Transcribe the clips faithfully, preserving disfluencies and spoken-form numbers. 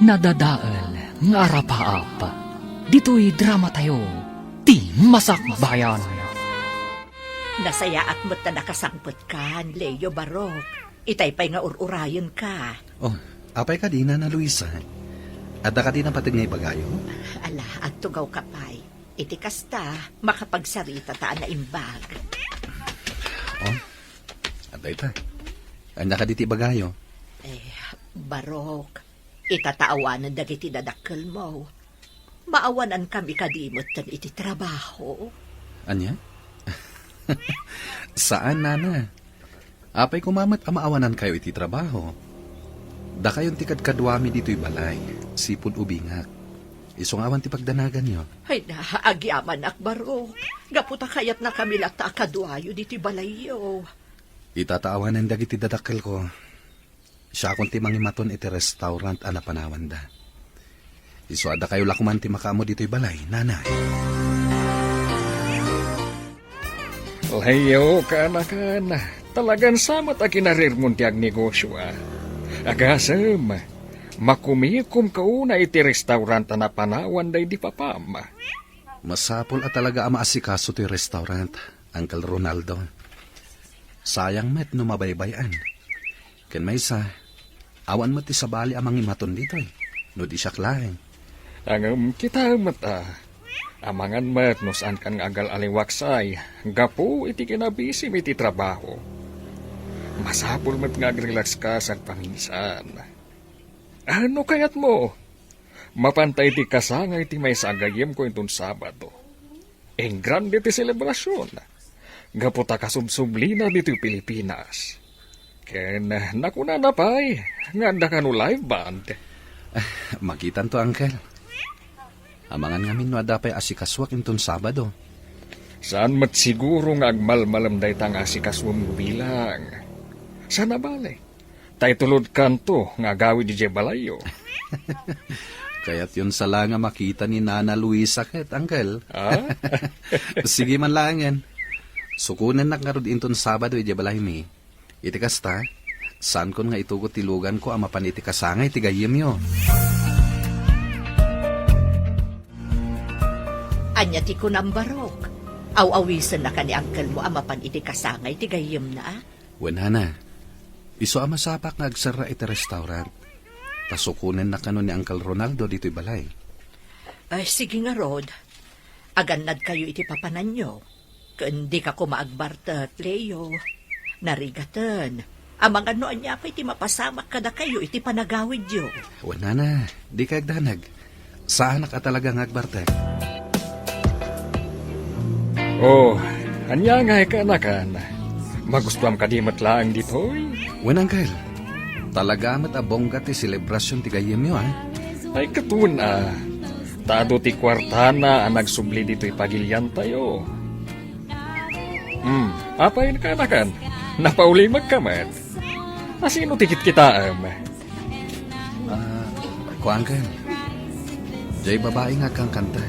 Nadadael nga arapaap ditoy dramatayo, Ti Masakbayan. Nasayaat met ta nakasangpetkan, Leo Barok. Itay pay nga ur-urayenka. Oh, apay kadi, Nana Luisa? Adda kadi napateg nga ibagayo? Ala, agtugawka pay. Iti kasta, makapagsarita ta a naimbag. Oh, adda ita. Ania kadi ti ibagayo? Eh, Barok, ita ta awanen dagiti dadakkelmo. Maawanankami kadi metten iti trabaho. Ania? Saan, Nana. Apay koma met a maawanankayo iti trabaho? Dakayon ti kadkaduami ditoy balay, sipud ubingak. Isu nga awan ti pagdanaganyo. Ay na, agyamanak, Barok. Gapu ta kayatnakami latta a kaduayo ditoy balayyo. Ita ta awanen dagiti dadakkelko. Siakon ti mangimaton iti restaurant a napanawanda. Isu a dakayo la koman ti makaammo ditoy balay, Nana. Leo, kaanakan, talagan sa met a kinarirmon ti agnegosio, a. Agasem, makumikomka unay iti restaurant a napanawanda idi papam. Masapul a talaga a maasikaso ti restaurant, Uncle Ronaldo. Sayang met no mabaybay-an. Ken maysa, awan met ti sabali a mangimaton ditoy, no di siak laeng. Ngem kitaem met a, amangan met no saankan nga agal-aliwaksay gapu iti kinabisim iti trabaho. Masapul met nga agrelaxka sagpaminsan. Ano kayatmo? Mapanta iti kasangay ti maysa a gayyemko inton Sabado. Engrande ti selebrasion. Gapu ta kasubsublina ditoy Pilipinas. Ken nakunana pay nga adda kano live band. Makitanto, Uncle. Amangan ngamin no adda pay asikasuak inton Sabado. Saan met siguro nga agmalmalem dayta nga asikasuem bilang. Saan a bale? Ta itulodkanto nga agawid idiay balayyo. Kayatyon sa la nga makita ni Nana Luisa ket, Uncle. Ah? Sige man laengen. Sukonennak ngarud inton Sabado idiay balaymi. Iti kasta, saankon nga itugot ti luganko a mapan iti kasangay ti gayyemyo. Ania ti kunam, Barok? Aw-awisennaka ni uncle mo a mapan iti kasangay ti gayyemna, a? Wen, Nana. Isu a masapak nga agserra iti restaurant. Ta sukonennak kano ni Uncle Ronaldo ditoy balay. Ay, sige ngarud. Agannadkayo iti papananyo. Ken dika koma agbartek, Leo. Narigaten. Amangan no ania pay ti mapasamak kadakayo iti panagawidyo. Wen, Nana, dika agdanag. Saanak a talaga nga agbartek. Oh, ania ngay kaanakan? Magustuam kadi met laeng ditoy? Wen, Uncle. Talaga met a bongga ti selebrasion ti gayyemyo, a? Ay, ket wen, a. Ta adu ti kuartana a nagsubli ditoy pagiliantayo. Hmm, apay kaanakan? Napaulimekka met. A, sino ti kitkitaem? Ah, kuan ken. Diay babai nga agkankanta.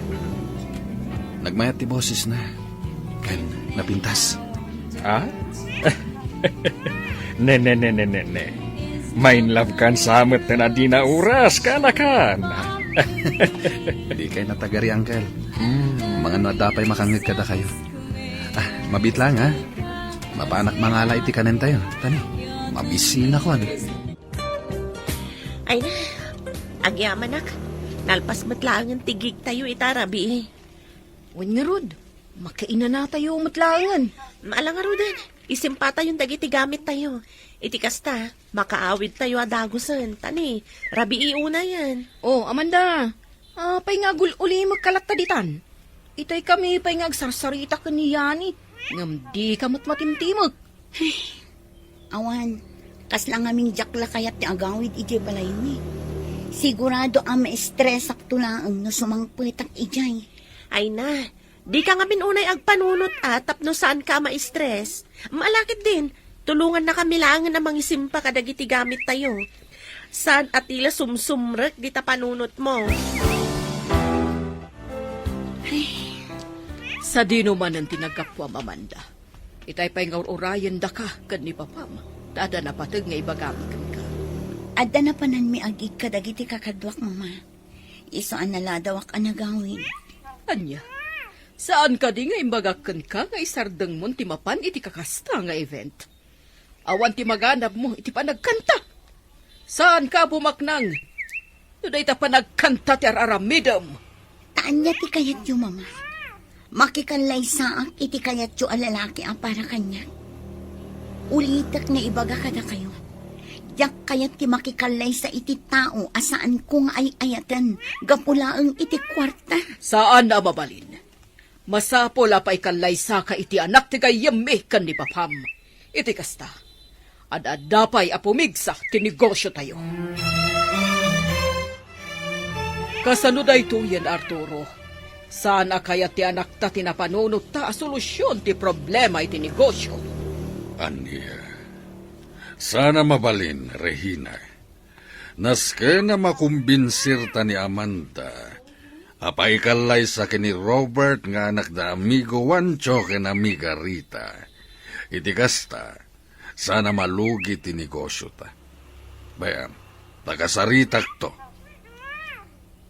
Nagmayat ti bosesna. Ken napintas. Ah? Ne, ne, ne, ne, ne, ne. Mainlove kan sa met ten a dina oras, kaanakan. Dikay natagari, Uncle. Hmm. Amangan no adda pay makangngeg kadakayo. Ah, mabiit laeng, a. Mapanak mangala iti kanentayo. Tani, mabisinak. Ay na, agyamanak. Nalpas met laengen ti gigtayo ita rabii. Wen ngarud, makainanatayo met laengen. Ala ngaruden, isimpatayon dagiti gamittayo. Iti kasta, makaawidtayo a dagusen. Tani, rabii unayen. Oh, Amanda, apay nga agul-ulimekka latta ditan? Itay kami pay nga agsarsarita ken ni Yani, ngem dika met matimtimek. Awan, kasla ngamin diak la kayat ti agawid idiay balaymi. Sigurado a maestresakto laeng no sumangpetak idiay. Ay na, dika ngamin unay agpanunot a tapno saanka a ma-stress. Ala ketdin, tulongannakami laengen a mangisimpa kadagiti gamittayo. Saan a ti la sumsumrek dita panunotmo. Ay, sadino manen ti naggapuam, Amanda? Itay pay nga ur-urayendaka ken ni papam, ta adda napateg nga ibagami kenka. Adda napananmi agikka dagiti kakaduak, Mama. Isu a naladawak a nagawid. Ania? Saan kadi nga imbagak kenka nga isardengmon ti mapan iti kakasta nga event? Awan ti maganabmo iti panagkanta. Saanka a bumaknang no dayta panagkanta ti ar-aramidem. Ta ania ti kayatyo, Mama? Makikallaysaak iti kayatyo a lalaki a para kaniak? Ulitek nga ibaga kadakayo, diak kayat ti makikallaysa iti tao a saanko nga ay-ayaten gapu laeng iti kuarta. Saan a mabalin. Masapul a paikallaysaka iti anak ti gayyemmi ken ni papam. Iti kasta, ad-adda pay a pumigsa ti negosiotayo. Kasano daytoyen, Arturo? Saan a kayat ti anakta ti napanunotta a solusion ti problema iti negosio? Ania? Saan a mabalin, Regina. Nasken a makumbinsirta ni Amanda a paikallaysa ken ni Robert nga anak da amigo Juancho ken amiga Rita. Iti kasta, saan a malugi ti negosiota. Bay-am, ta kasaritakto.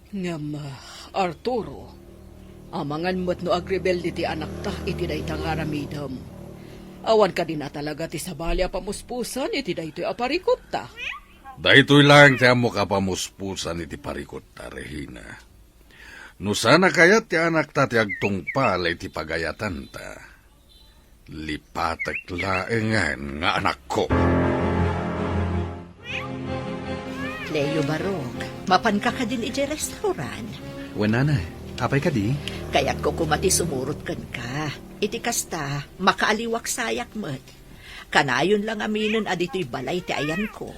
Ngem, ah, Arturo, amangan met no agrebelde ti anakta iti dayta nga aramidem. Awan kadi a talaga ti sabali a pamuspusan iti daytoy a parikutta? Daytoy laeng ti ammok a pamuspusan iti parikutta, Regina. No saan a kayat ti anakta ti agtungpal iti pagayatanta, lipatek laengen nga anakko. Leo Barok, mapanka kadin idiay restaurant? Wen, nana. Apay kadi? Kayatko koma ti sumurot kenka. Iti kasta, makaaliwaksayak met. Kanayon la ngaminen a ditoy balay ti ayanko.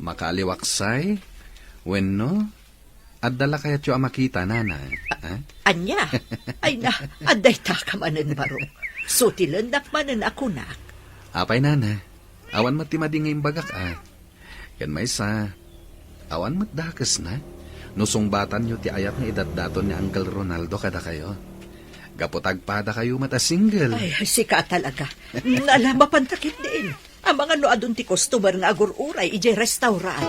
Makaaliwaksay? Wenno, adda la kayatyo a makita, nana? Ah? Ania? Ay na, adda itaka manen, Barok. Sutilennak manen a kunak. Apay, nana? Awan met ti madi nga imbagak, a. Ken maysa, awan met dakesna no sungbatanyo ti ayat nga idatdaton ni Uncle Ronaldo kadakayo. Gapu ta agpadakayo met a single. Ay, sika talaga. Nala, mapanta ketdin. Amangan no adun ti customer nga agur-uray idiay restaurant.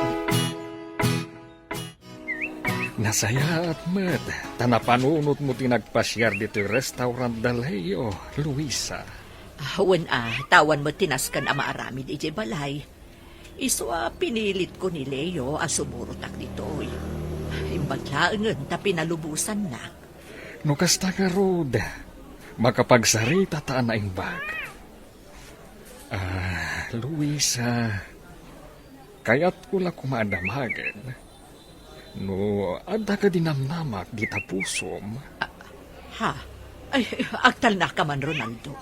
Nasayaat met ta napanunotmo ti nagpasiar ditoy restaurant da Leo, Luisa. Ah, wen a, ta awan met ti nasken a maaramid idiay balay. Isu a pinilitko ni Leo a sumurotak ditoy. Imbag laengen ta pinalubosannak. No kasta ngarud, makapagsaritata a naimbag. Ah, Luisa, kayatko la koma a damagen no adda kadi namnamak dita pusom. Ah, ha? Ay, agtalnaka man, Ronaldo.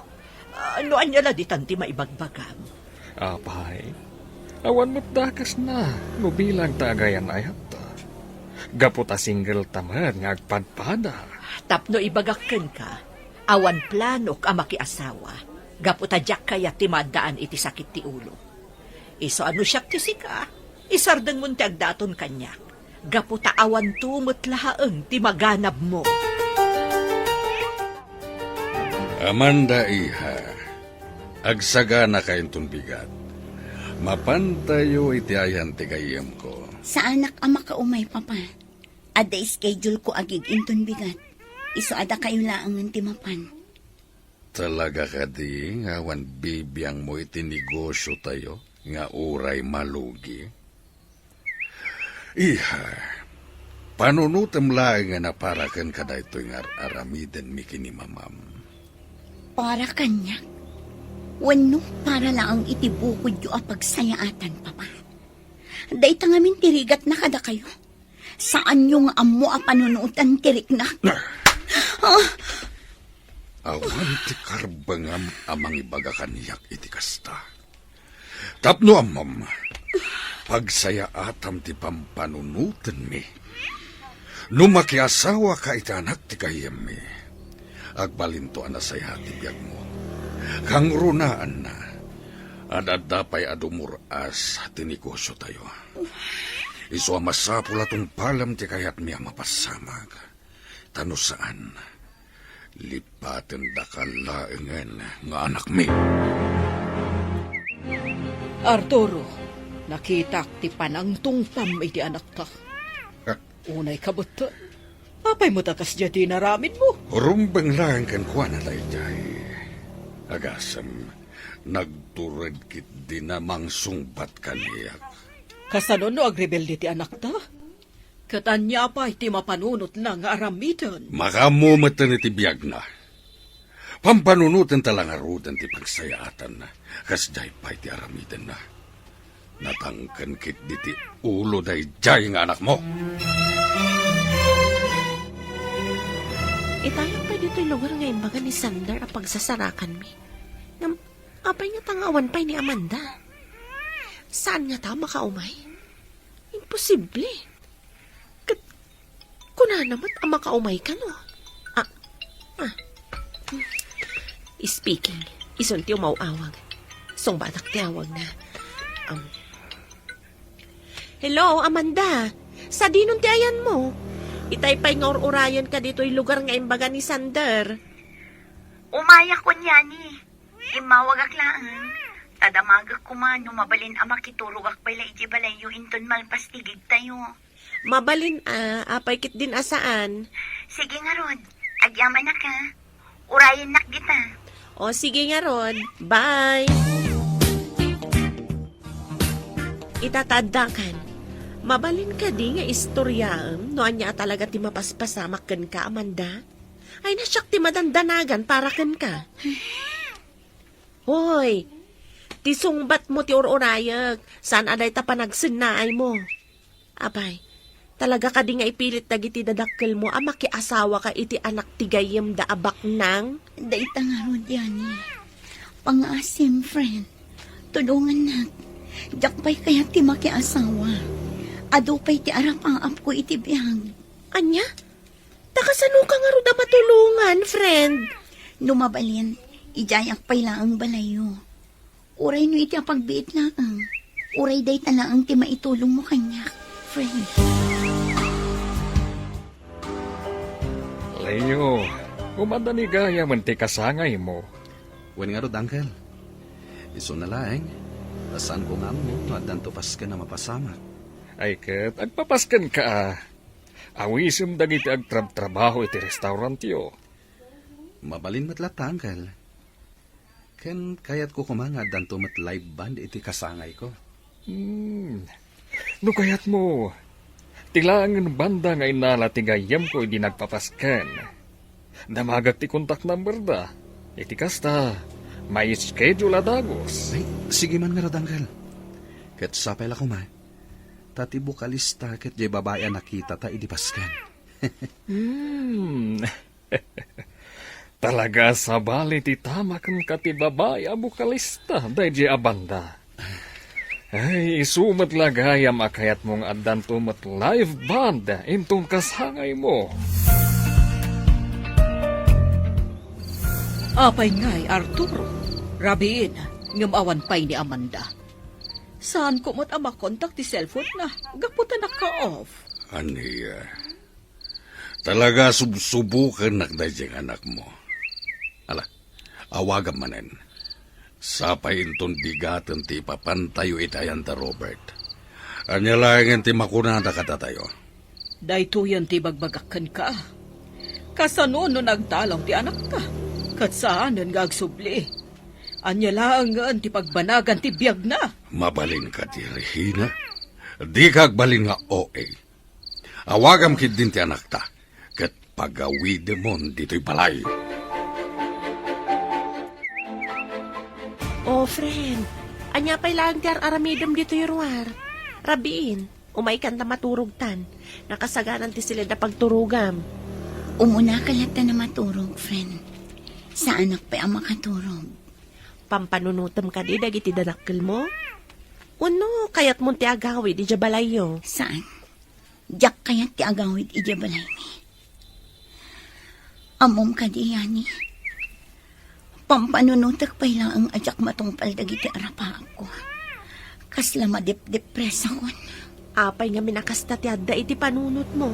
Ah, no ania la ditan ti maibagbagam? Apay, awan met dakesna no bilang ta agayan-ayatta. Gapu ta single ta met nga agpadpada. Tapno ibagak kenka, awan planok a makiasawa. Gapu ta diak kayat ti maaddaan iti sakit ti ulo. Isu a no siak ti sika, isardengmon ti agdaton kaniak. Gapu ta awanto met laeng ti maganabmo. Amanda, iha, agsaganaka inton bigat. Mapantayo iti ayan ti gayyemko. Saanak a makaumay, Papa. Adda schedule ko agid inton bigat. Isu a dakayo laengen ti mapan. Talaga kadi nga awan bibiangmo iti negosiotayo nga uray malugi? Iha, panunotem laengen a para kenka daytoy nga ar-aramidenmi ken ni mamam. Para kaniak? Wenno para laeng iti bukodyo a pagsayaatan, Papa? Dayta ngamin ti rigatna kadakayo. Saanyo nga ammo a panunotan ti riknak. Ah! Awan ti karbengam a mangibaga kaniak iti kasta. Tapno ammom, pagsayaatam ti pampanunotenmi. No makiasawaka iti anak ti gayyemmi, agbalinto a nasayaat ti biagmo. Kangrunaanna, ad-adda pay a dumur-as ti negosiotayo. Isu a masapul a tungpalem ti kayatmi a mapassamag. Ta no saan, lipatendaka laengen nga anakmi. Arturo, Nakitak ti panangtungpam iti anakta. Unay kabutten. Apay met a kasdiay ti inaramidmo? Rumbeng laeng kenkuana daydiay. Agasem, nagtured ketdin a mangsungbat kaniak. Kasano no agrebelde ti anakta? Ket ania pay ti mapanunotna nga aramiden? Makaammo metten iti biagna. Pampanunotenta la ngaruden ti pagsayaatanna, kasdiay pay ti aramidenna. Natangken ketdi ti ulo daydiay nga anakmo. Itayak pay ditoy lugar nga imbaga ni Sander a pagsasarakanmi. Ngem, apay ngata nga awan pay ni Amanda? Saan ngata a makaumay? Imposible. Ket kunana met a makaumay kano? Ah, ah. Speaking, isun ti umaw-awag. Sungbatak ti awagna. Um. Hello, Amanda. Sadinon ti ayanmo? Itay pay nga ur-urayenka ditoy lugar nga imbaga ni Sander. Umayak kunyani. Immawagak laeng. Ta damagek koma no mabalin a makiturogak pay la idiay balayyo inton malpas ti gigtayo. Mabalin a, apay ketdin a saan? Sige ngarud, agyamanak a. Urayennak dita. O, sige ngarud. Bye. Ita ta addakan. Mabalin kadi nga istoryaem no ania a talaga ti mapaspasamak kenka, Amanda? Ay, na siak ti madandanagan para kenka. Hoy, ti sungbatmo ti ur-urayek, saan a dayta panagsennaaymo. Apay, talaga kadi nga ipilit dagiti dadakkelmo a makiasawaka iti anak ti gayyemda a baknang? Dayta ngarud, Yani. Pangngaasim, friend. Tulongannak. Diak pay kayat ti makiasawa. Adu pay ti arapaapko iti biag. Ania? Ta kasanoka ngarud a matulongan, friend? No mabalin, idiayak pay laeng balayyo. Uray no iti apagbiit laeng. Uray dayta laeng ti maitulongmo kaniak, friend. Leo, umadda ni gayamen ti kasangaymo. Wen ngarud, Uncle. Isuna laeng, ta saanko nga ammo no addanto pasken a mapasamak. Ay ket, agpapaskenka a. Awisem dagiti agtrabtrabaho iti restaurantyo. Mabalin met latta, Uncle. Ken kayatko koma nga addanto met live band iti kasangayko. Hmm. No kayatmo, ti laengen banda nga innala ti gayyemko idi nagpapasken. Damagek ti contact number da. Iti kasta, mai-schedule a dagus. Ay, sige man ngarud, Uncle. Ket sapay la koma. Ta ti bokalista ket diay babai a nakitata idi pasken. Hmm. Talaga a sabali ti tama kenka ti babai a bokalista daydiay a banda. Ay, isu met la gayam a kayatmo nga addanto met live band inton kasangaymo. Apay ngay, Arturo? Rabiin, ngem awan pay ni Amanda. Saanko met a makontak ti cellphone na, gapu ta naka-off. Ania? Talaga subsubukennak daydiay nga anakmo. Ala, awagam manen. Sapay inton bigaten ti ipapantayo iti ayan da Robert. Ania laengen ti makunada kadatayo? Daytoyen ti ibagbagak kenka. Kasano no nagdalaw ti anakta? Ket saanen nga agsubli. Ania laengen ti pagbanagan ti biagna? Mabalin kadi, Regina? Dika agbalin nga O A. Awagam ketdin ti anakta, ket pagawidemon ditoy balay. Oh, friend, ania pay laeng ti ar-aramidem ditoy ruar? Rabiin, umaykan ta maturogtan. Nakasaganan ti siled a pagturogam. Umunaka latta a maturog, friend. Saanak pay a makaturog. Pampanunotem kadi dagiti dadakkelmo? Wenno kayatmon ti agawid idiay balayyo? Saan. Diak kayat ti agawid idiay balaymi. Ammom kadi, Yani? Pampanunotek pay laeng a diak matungpal dagiti arapaapko. Kasla madepdepresakon. Apay ngamin a kasta ti adda iti panunotmo?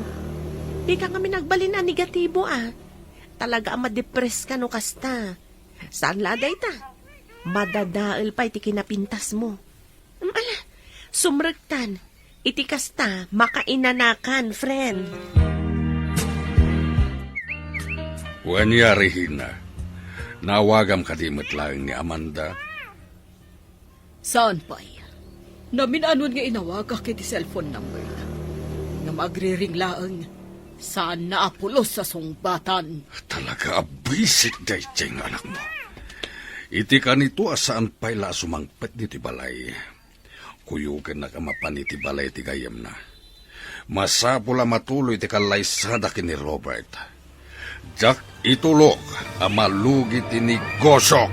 Dika ngamin agbalin a negatibo a. Talaga a madepreska no kasta. Saan la a dayta? Madadael pay ti kinapintasmo. Ala, Sumrektan. Iti kasta, makainanakan, friend. Wen ya, Regina. Naawagam kadi met laeng ni Amanda? Saan pay. Namin-anon nga inawagak iti cellphone number na. Ngem agriring laeng, saanna a pulos a sungbatan. Talaga a buisit daydiay nga anakmo. Iti kanito a saan pay la a sumangpet ditoy balay, kuyogennak a mapan iti balay ti gayyemna. Masapul a matuloy ti kallaysada ken ni Robert. Diak itulok a malugi ti negosyo.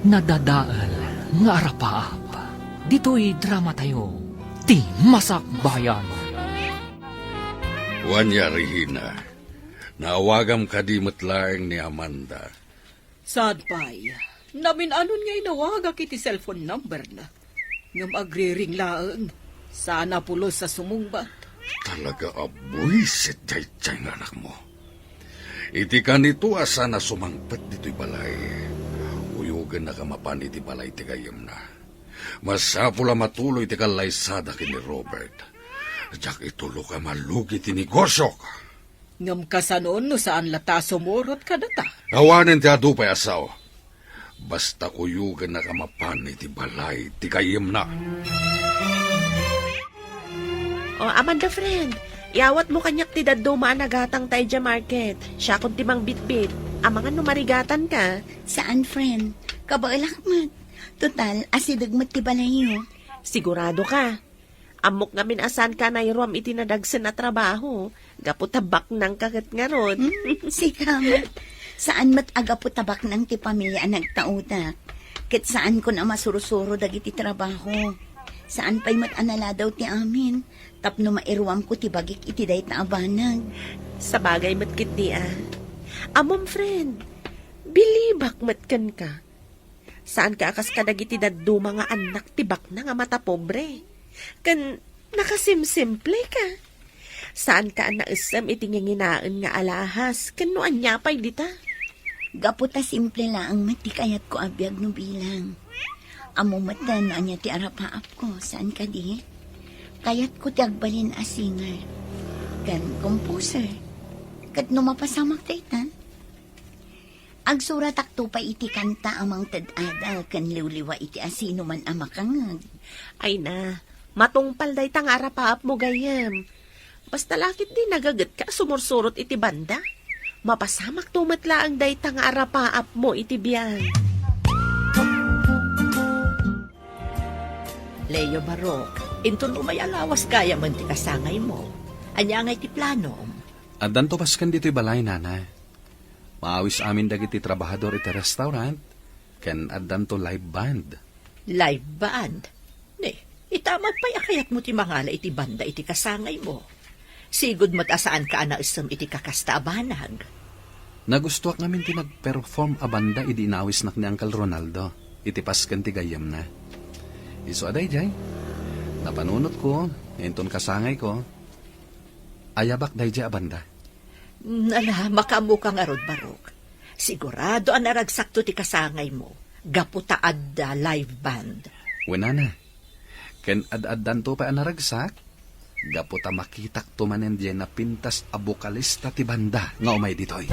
Nadadael nga arapaap ditoy dramatayo, Ti Masakbayan. Wen ya, Regina, naawagam kadi met laeng ni Amanda? Saan pay. Namin-anon nga inawagak iti cellphone number na. Ngem agriring laeng, saanna a pulos a sumungbat. Talaga a buisit daydiay nga anakmo. Iti kanito a saanna a sumangpet ditoy balay, kuyogennak a mapan iti balay ti gayyemna. Masapul a matuloy ti kallaysada ken ni Robert. Diak itulok a malugi ti negosyok. Ngem kasano no saan latta a sumurot kadata? Awanen ti adu pay a sao. Basta kuyogennak a mapan iti balay ti gayyemna. O, Amanda, friend, iyawatmo kaniak ti dadduma a nagatangta idiay market. Siakon ti mangbitbit. Amangan no marigatanka. Saan, friend. Kabaelak met. Total, asideg met ti balayyo. Sigurado ka? Ammok ngamin a saanka a nairuam iti nadagsen a trabaho, gapu ta baknangka ket ngarud. Hmm, sika met. Saan met a gapu ta baknang ti pamilya a nagtaudak. Ket saankon a masursuro dagiti trabaho. Saan pay met a naladaw ti amin, tapno mairuamko ti bagik iti dayta a banag. Sabagay met ketdi a. Ammom, friend, bilibak met kenka. Saanka a kas kadagiti dadduma nga annak ti baknang a matapobre. Ken nakasimsimple ka. Saanka a naessem iti nginginaen nga alahas ken no ania pay dita. Gapu ta simple laeng met ti kayatko a biag no bilang. Ammo met no ania ti arapaapko, saan kadi? Kayatko ti agbalin a singer ken composer. Ket no mapasamak dayta, agsuratakto pay iti kanta a mangted-ada ken liwliwa iti asinoman a makangngeg. Ay na, matungpal dayta nga arapaapmo gayyem. Basta la ketdi nagagetka a sumursurot iti banda. Mapasamakto met laeng dayta nga arapaapmo iti biag. Leo Barok, inton umay a lawas gayamen ti kasangaymo, ania ngay ti planom? Addanto pasken ditoy balay, Nana. Maawis amin dagiti trabahador iti restaurant, ken addanto live band. Live band? Ni, ita met pay a kayatmo ti mangala iti banda iti kasangaymo. Sigud met a saanka a naessem iti kakasta a banag. Nagustoak ngamin ti nagperform a banda idi inawisnak ni Uncle Ronaldo iti pasken ti gayyemna. Isu a daydiay, napanunotko, inton kasangayko, ayabak daydiay a banda. Mm, ala, makaammoka ngarud, Barok. Sigurado a naragsakto ti kasangaymo, gapu ta adda live band. Wen, Nana. Ken ad-addanto pay a naragsak, gapu ta makitakto manen diay napintas a bokalista ti banda nga umay ditoy.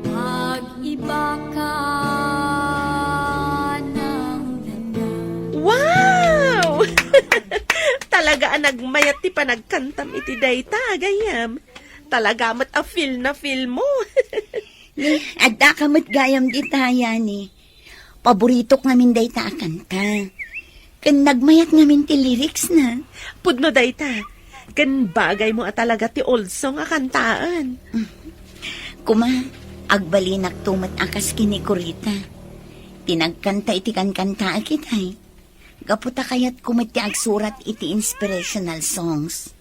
Pag-iba ka ng dangal. Wow! Talaga a nagmayat ti panagkantam iti dayta, gayyem. Talaga met a feel na feel mo. Ni, adda ka met gayam dita, Yani. Paboritok ngamin dayta a kanta. Ken nagmayat ngamin ti lyrics na. Pudno dayta. Ken bagay mo a talaga ti old song a kantaen. Kuma, agbalinakto met a kas ken ni Corita. Ti nagkanta iti kankantaek itay. Gapu ta kayatko met ti agsurat iti inspirational songs.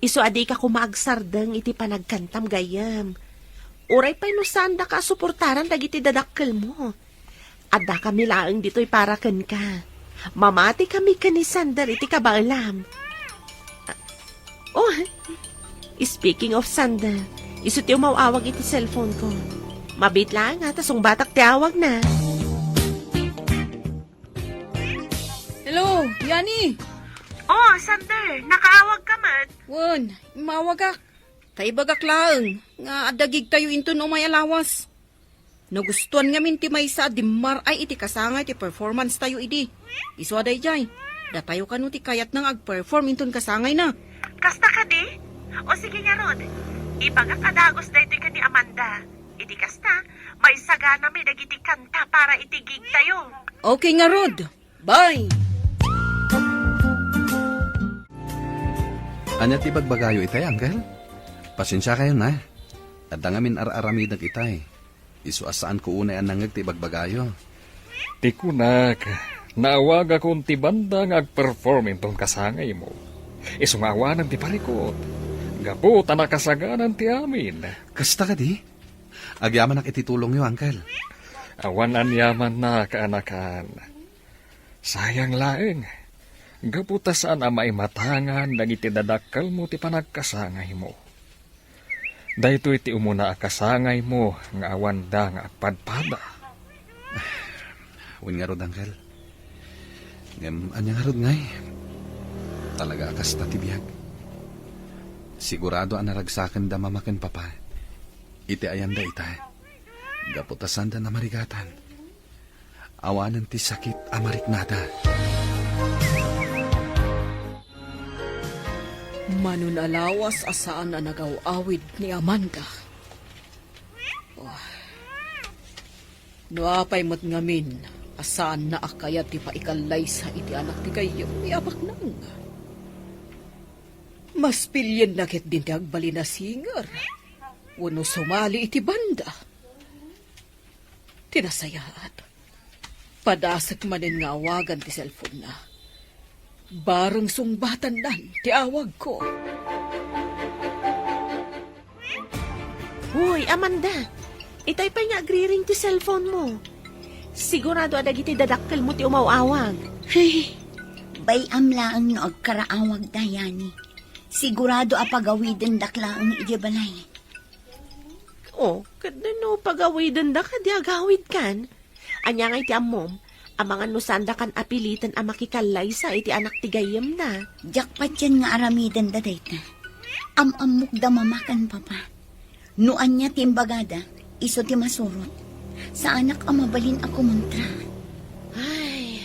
Isu a dika koma agsardeng iti panagkantam gayyem. Uray pay no saandaka a suportaran dagiti dadakkelmo. Addakami laeng ditoy para kenka. Mamatikami ken ni Sander iti kabaelam. Ah, oh, speaking of Sander, isu ti umaw-awag iti cellphone ko. Mabiit laeng nga ta sungbatak ti awagna. Hello, Yani! Oh, Sander, nakaawag ka met? Wen, immawagak. Ta ibagak laeng nga adda gigtayo inton umay a lawas. Nagustuan ngamin ti maysa a dimmar-ay iti kasangay ti performance tayo idi. Isu a daydiay, datayo kano ti kayatna nga agperform inton kasangayna. Kasta kadi? O sige ngarud, ibagak a dagus daytoy ken ni Amanda. Idi kasta, maisaganami dagiti kanta para iti gig tayo. Okay ngarud. Bye! Ania ti bagbagayo itay, Uncle? Pasensia kayo na. Adda ngamin ar-aramidek itay. Isu a saanko unay a nangngeg ti ibagbagayo. Ti kunak, naawagakon ti banda nga agperform inton kasangaymo. Isu nga awanen ti parikut. Gapu ta nakasaganan ti amin. Kasta kadi? Agyamanak iti tulongyo, Uncle. Awan aniamanna, kaanakan. Sayang laeng. Gapu ta saan a maimatangan dagiti dadakkelmo ti panagkasangaymo. Daytoy ti umuna a kasangaymo nga awanda nga agpadpada. Wen ngarud, Uncle. Ngem ania ngarud ngay? Talaga a kasta ti biag. Sigurado a naragsakenda Mama ken Papa iti ayanda ita. Gapu ta saanda namarigatan. Awanen ti sakit a mariknada. Manun a lawas a saan a nagaw-awid ni Amanda. Oh. No apay met ngamin a saanna a kayat ti paikallaysa iti anak ti gayyemmi a baknang. Mas pilienna ketdin ti agbalin a singer wenno sumali iti banda. Ti nasayaat, padasek manen nga awagan ti cellphone-na. Bareng sungbatannan ti awagko. Hoy, Amanda! Itay pay nga agriring ti cellphone-mo. Sigurado a dagiti dadakkelmo ti umaw-awag. Ay, bay-am laeng no agkaraawagda, Yani. Sigurado a pagawidendak laeng idiay balay. Oh, ket no pagawidenda kadi agawidkan? Ania ngay ti ammom? Amangan no saandakan a piliten a makikallaysa iti anak ti gayyemna. Diak patien nga aramidenda dayta. Am-ammok da Mama ken Papa. No ania ti imbagada, isu ti masurot. Saanak a mabalin a kumontra. Ay,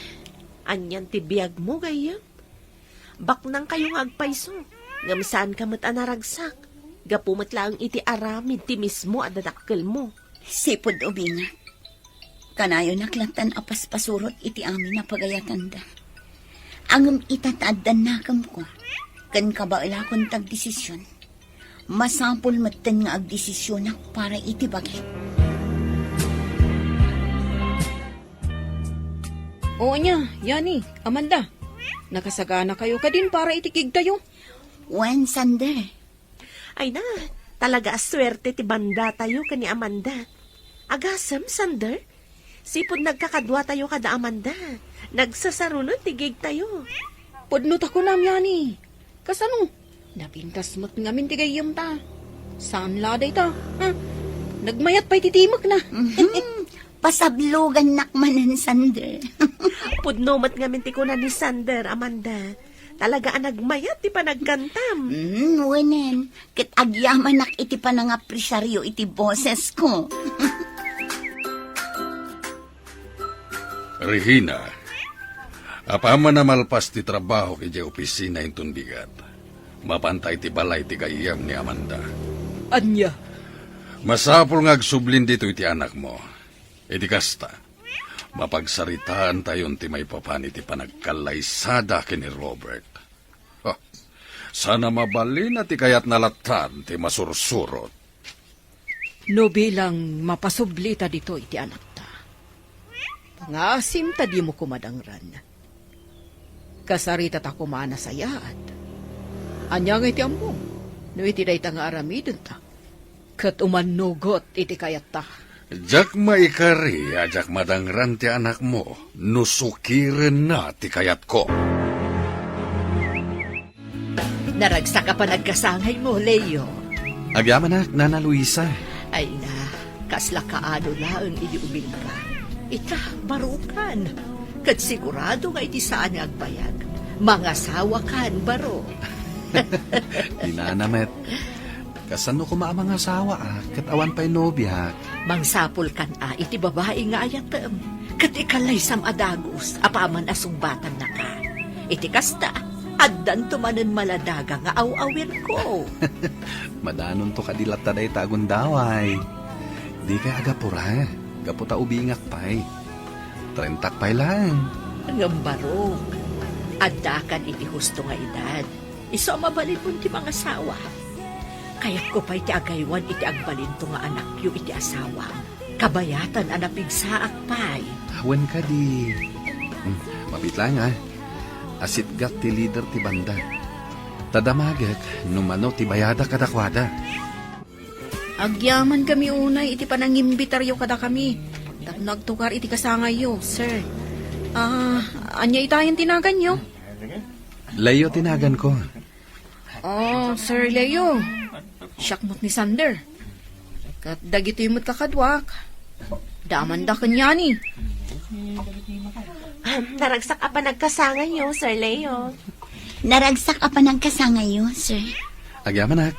anian ti biagmo, gayyem? Baknangkayo nga agpayso, ngem saanka met a naragsak, gapu met laeng iti aramid ti mismo a dadakkelmo. Sipud ubingak, kanayonak lattan a paspasurot iti amin a pagayatanda. Ngem ita ta addan nakemko, ken kabaelakon ti agdesision. Masapul metten nga agdesisionak para iti bagik. O ania, Yani, Amanda, nakasaganakayo kadin para iti gigtayo? Wen, Sander. Ay na, talaga a suerte ti bandatayo ken ni Amanda. Agasem, Sander? Sipud nagkakaduatayo kada Amanda, nagsasaruno ti gigtayo. Pudno ta kunam, Yani. Kasano? Napintas met ngamin ti gayyemta. Saan la dayta, ha? Nagmayat pay ti timekna. Mhm. Pasablogannak manen, Sander. Pudno met ngamin ti kuna ni Sander, Amanda. Talaga a nagmayat ti panagkantam. Mm, wenen. Ket agyamanak iti panangapresiaryo iti bosesko. Regina, apaman a malpas ti trabahok idiay opisina inton bigat, mapanta iti balay ti gayyem ni Amanda. Ania? Masapul nga agsublin ditoy ti anakmo. Iti kasta, mapagsaritaantayon ti maipapan iti panagkallaysada ken ni Robert. Ah, sana mabalina ti kayatna lattan ti masursurot. No bilang mapasublita ditoy ti anakta, pangaasim ta dimo koma dangran. Kasaritata koma a nasayaat. Ania ngay ti ammom no iti dayta nga aramidenta? Ket umannugot iti kayatta. Diak maikari a diak madangran ti anakmo no sukirenna ti kayatko. Naragsak a panagkasangaymo, Leo. Agyamanak, Nana Luisa. Ay na, Kasla kaano laeng idi ubingka. Ita, barukan. Ket sigurado nga iti saan nga agbayag, mangasawakan, baro. Dinana met. Kasano koma a mangasawa, a, ket awan pay nobiak? Mangsapulkan, a, iti babai nga ayatem. Ket ikalaysam a dagus apaman a sungbatannaka. Iti kasta, addanto manen maladaga nga aw-awirko. Madanonto kadi latta dayta a gundaway. Dikay agapura, gapu ta ubingak pay. Trentak pay laeng. Ngem baro, addakan iti husto nga edad. Isu a mabalinmon ti mangasawa. Kayatko pay ti agaywan iti agbalinto nga anakyo iti asawam. Kabayatan a napigsaak pay. Wen kadi. Hmm, mabiit laeng, a. Asitgak ti lider ti banda. Ta damagek no mano ti bayadak kadakuada. Agyamankami unay iti panangimbitaryo kadakami tapno agtukar iti kasangayyo, sir. Ah, ania itayen ti naganyo? Leo ti naganko. Oh, Sir Leo. Siak met ni Sander. Ket dagitoy met kakaduak. Damanda ken Yanni. Naragsak a panagkasangayyo, Sir Leo. Naragsak a panagkasangayyo, sir. Agyamanak.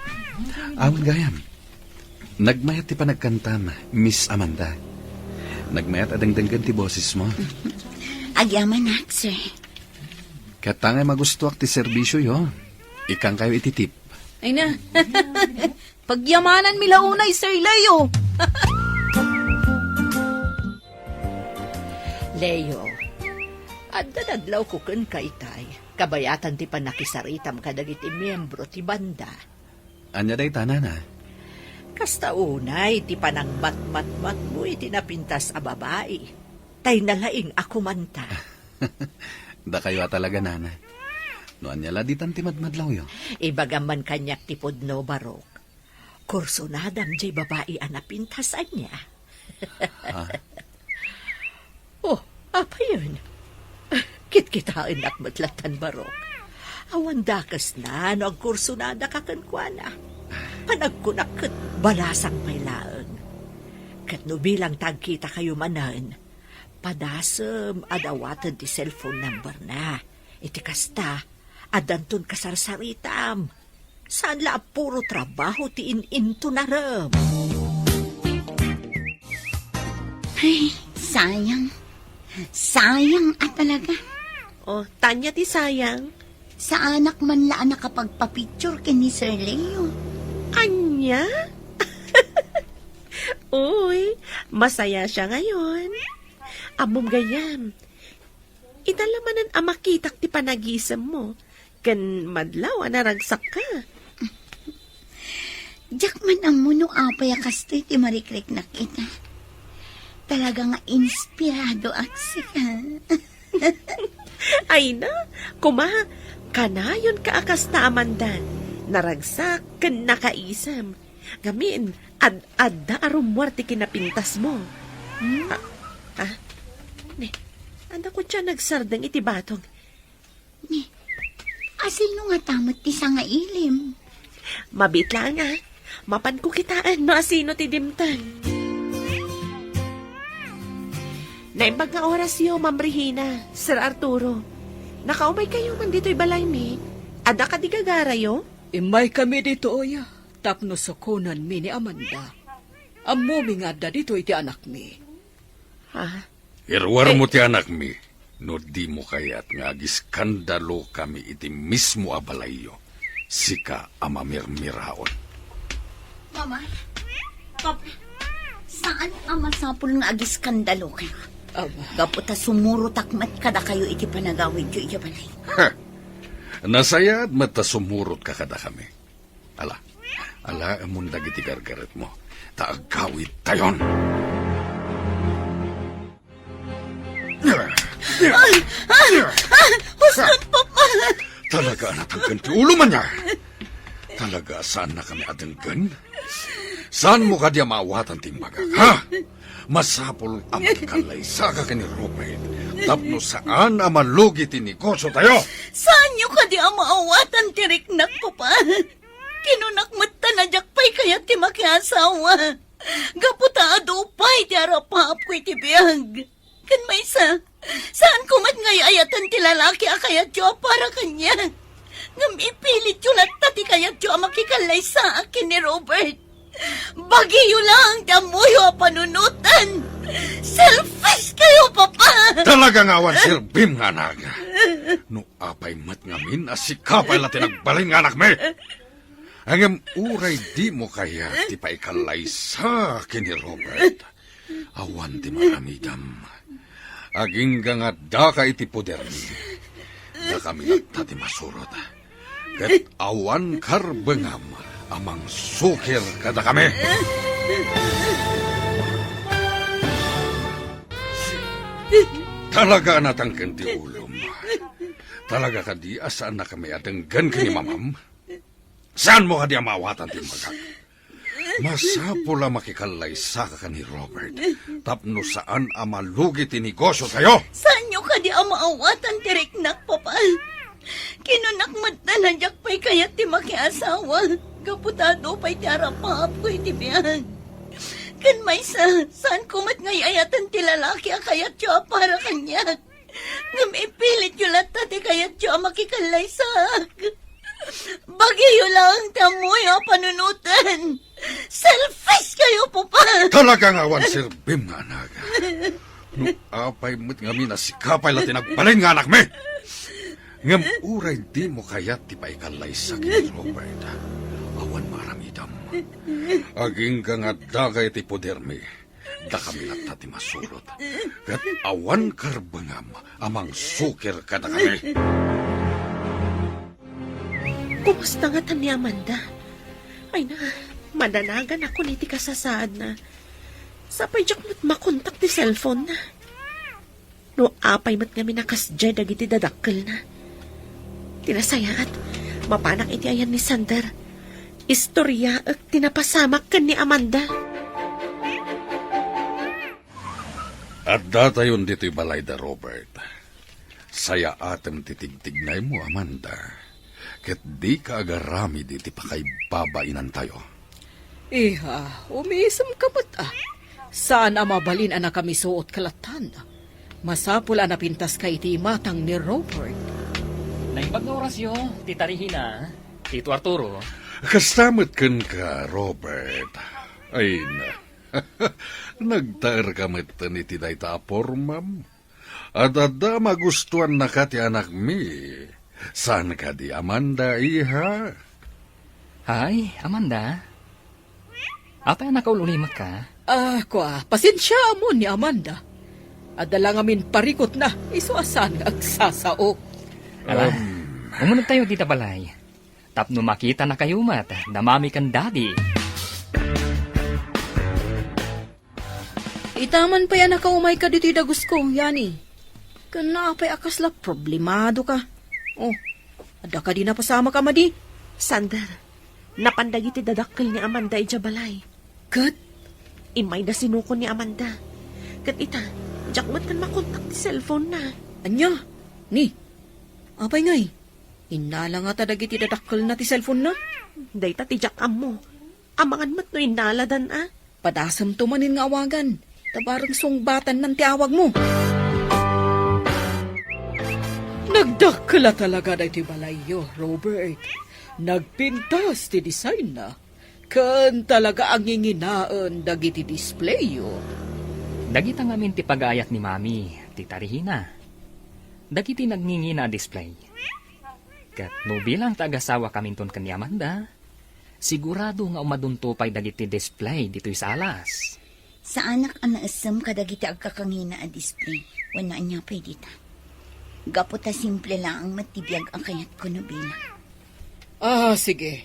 Awan gayam. Nagmayat ti panagkantam, Miss Amanda. Nagmayat a dengdenggen ti bosesmo. Agyamanak, sir. Ket ta ngay magustuak ti serbisioyo, ikkankayo iti tip. Ay na. Pagyamananmi la unay, Sir Leo. Leo, adda nadlawko kenka itay. Kabayatan ti pannakisaritam kadagiti miembro ti banda. Ania dayta, nana? Kasta unay ti panangmatmatmatmo iti napintas a babai. Tay nalaing a kumanta. Dakayo a talaga, nana. No ania la ditan ti madmadlawyo? Ibagam man kaniak ti pudno, barok. Kursunadam jay babai a napintas, ania? Ha? Oh, apayen? Kitkitaennak met lattan, barok. Awan dakesna no agkursunadaka kenkuana. Panagkunak ket balasang pay laeng. Ket no bilang ta agkitakayo manen, padasem a dawaten ti cellphone number na. Iti kasta, addanton kasarsaritam. Saan la a puro trabaho ti in-intunarem. Ay, sayang. Sayang a talaga. Oh, tanya ti sayang? Saanak man la a nakapagpapicture ken ni Sir Leo. Anya? Uy, masaya siya ngayon. Ammom gayam, ita la manen a makitak ti panagisemmo, ken madlaw a naragsakka. Diak man ammo no apay a kastoy ti marikriknak ita. Talaga nga inspiradoak sika. Ay na, kuma, kanayonka a kasta, Amanda. Naragsak ken nakaisem. Ngamin, ad-adda a rummuar ti kinapintasmo. Hmm? Ah, ah. Ne, adda koma nagsardeng iti batong. Ne, asino ngata met ti sangailim? Mabiit laeng, a. Mapanko kitaen no asino ti dimteng. Naimbag nga orasyo, Ma'am Regina, Sir Arturo. Nakaumaykayo man ditoy balaymi. Adda kadi gagarayo? Immaykami ditoy tapno sukonanmi ni Amanda. Ammomi nga adda ditoy ti anakmi. Ha? Iruarmo ti anakmi no dimo kayat nga agiskandalokami iti mismo a balayyo. Sika a mamirmiraon. Mama, Papa, saan a masapul nga agiskandalokayo? Ama. Gapu ta sumurotak met kadakayo iti panagawidyo idiay balay. Ha! Nasayaat met ta sumurotka kadakami. Ala, alaemon dagiti gargaretmo, ta agawidtayon. Ay! Ay! Ay! Husto, Papa! Talaga a natangken ti ulo, ania? Talaga a saannakami a denggen? Saanmo kadi a maawatan ti imbagak, ha? Masapul a makikalaysaka ken ni Rupert tapno saan a malugi ti negosyotayo. Saanyo kadi a maawatan ti riknak, Papa? Kinunak met ta a diak pay kayat ti makiasawa. Gapu ta adu pay ti arapaapko iti biag. Ken maysa, saanko met nga ay-ayaten ti lalaki a kayatyo a para kaniak. Ngem ipilityo latta ti kayatyo a makikallaysaak ken ni Robert. Bagiyo lang ti ammoyo a panunoten. Selfish kayo, Papa! Talaga nga awan serbim nga anak. No apay met ngamin a sika pay la ti nagbalin nga anakmi. Ngem uray dimo kayat ti paikallaysa ken ni Robert, awan ti maaramidam. Agingga nga addaka iti podermi, dakami latta ti masurot. Ket awan karbengam a mangsukir kadakami. Talaga a natangken ti ulom. Talaga kadi a saannakami a denggen ken ni Mamam? Saanmo kadi a maawatan ti imbagak? Masapul a makikallaysa ka ken ni Robert tapno saan a malugi ti negosyo tayo. Saanyo kadi a maawatan ti riknak, Papa? Kinunak met a diak pay kayat ti makiasawa gapu ta adu pay ti arapaapko iti biag. Ken maysa, saanko met nga ay-ayaten ti lalaki a kayatyo a para kaniak. Ngem ipilityo latta ti kayatyo a makikallaysaak. Bagiyo lang ti ammoyo a panunoten. Selfish kayo, Papa! Talaga nga awan serbim nga anak. No apay met ngamin a sika pay la ti nagbalin nga anakmi. Ngem uray dimo kayat ti paikallaysa ken ni Robert, awan maaramidam. Agingga nga addaka iti podermi, dakami latta ti masurot. Ket awan karbengam a mangsukir kadakami. Kumusta ngata ni Amanda? Ay na, madanagan ako iti kasasaadna. Sapay diak met makontak ti cellphone na. No apay met ngamin a kasdiay dagiti dadakkelna. Ti nasayaat, mapanak iti ayan ni Sander. Istoryaek ti napasamak ken ni Amanda. Addatayon ditoy balay da Robert. Sayaatem ti tigtignaymo, Amanda. Ket dika agaramid iti pakaibabainantayo. Iha, umiisemka met, a. Saan a mabalin a nakamisuot ka lattan. Masapul a napintaska iti imatang ni Robert. Naimbag nga orasyo, Tita Regina, Tito Arturo. Kasta met kenka, Robert. Ay na. Nagtaerka metten iti dayta a pormam. Adda a magustuannaka ti anakmi. Saan kadi, Amanda, iha? Hay, Amanda. Apay a nakauliulimek ka? Ah, kua, pasensiaam ni Amanda. Adda la ngamin parikutna, isu a saan nga agsasao. Ala, Um. Umunegtayo dita balay. Tapno makitanakayo met da Mami ken Daddy. Ita man pay a nakaumayka ditoy dagusko, Yani. Ken apay a kasla problemadoka? Oh, adda kadi napasamak a madi? Sander, napan dagiti dadakkel ni Amanda idiay balay. Ket? Immayda sinuko ni Amanda. Ket ita, diak met ken makontak ti cellphone na. Ania? Ni, apay ngay? Innala ngata dagiti dadakkelna ti cellphone na? Dayta ti diak ammo. Amangan met no innaladan a. Padasemto manen nga awagan. Ta bareng sungbatannan ti awagmo. Nagdakkel a talaga daytoy balayyo, Robert. Nagpintas ti designna. Ken talaga a nginginaen dagiti displayyo. Dagita ngamin ti pagaayat ni Mami, Tita Regina. Dagiti nagngingina a display. Ket no bilang ta agasawakaminton ken ni Amanda, sigurado nga umadunto pay dagiti display ditoy salas. Saanak a naessem kadagiti agkakangina a display wenno ania pay dita. Gapu ta simple laeng met ti biag a kayatko no bilang. Ah, sige.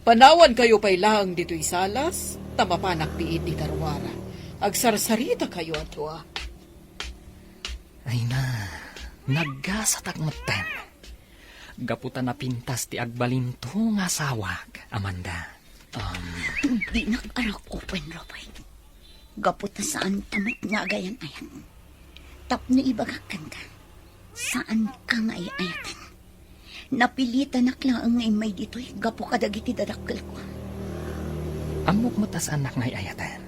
Panawankayo pay laeng ditoy salas, ta mapanak biit dita ruara. Agsarsaritakayo a dua. Ay na, naggasatak metten. Gapu ta napintas ti agbalinto nga asawak, Amanda. Um, Dinak arak-upen, Robert. Gapu ta saanta met nga agayan-ayat. Tapno ibagak kenka, saanka nga ay-ayaten. Napilitanak laeng nga immay ditoy gapu kadagiti dadakkelko. Ammok met a saannak nga ay-ayaten.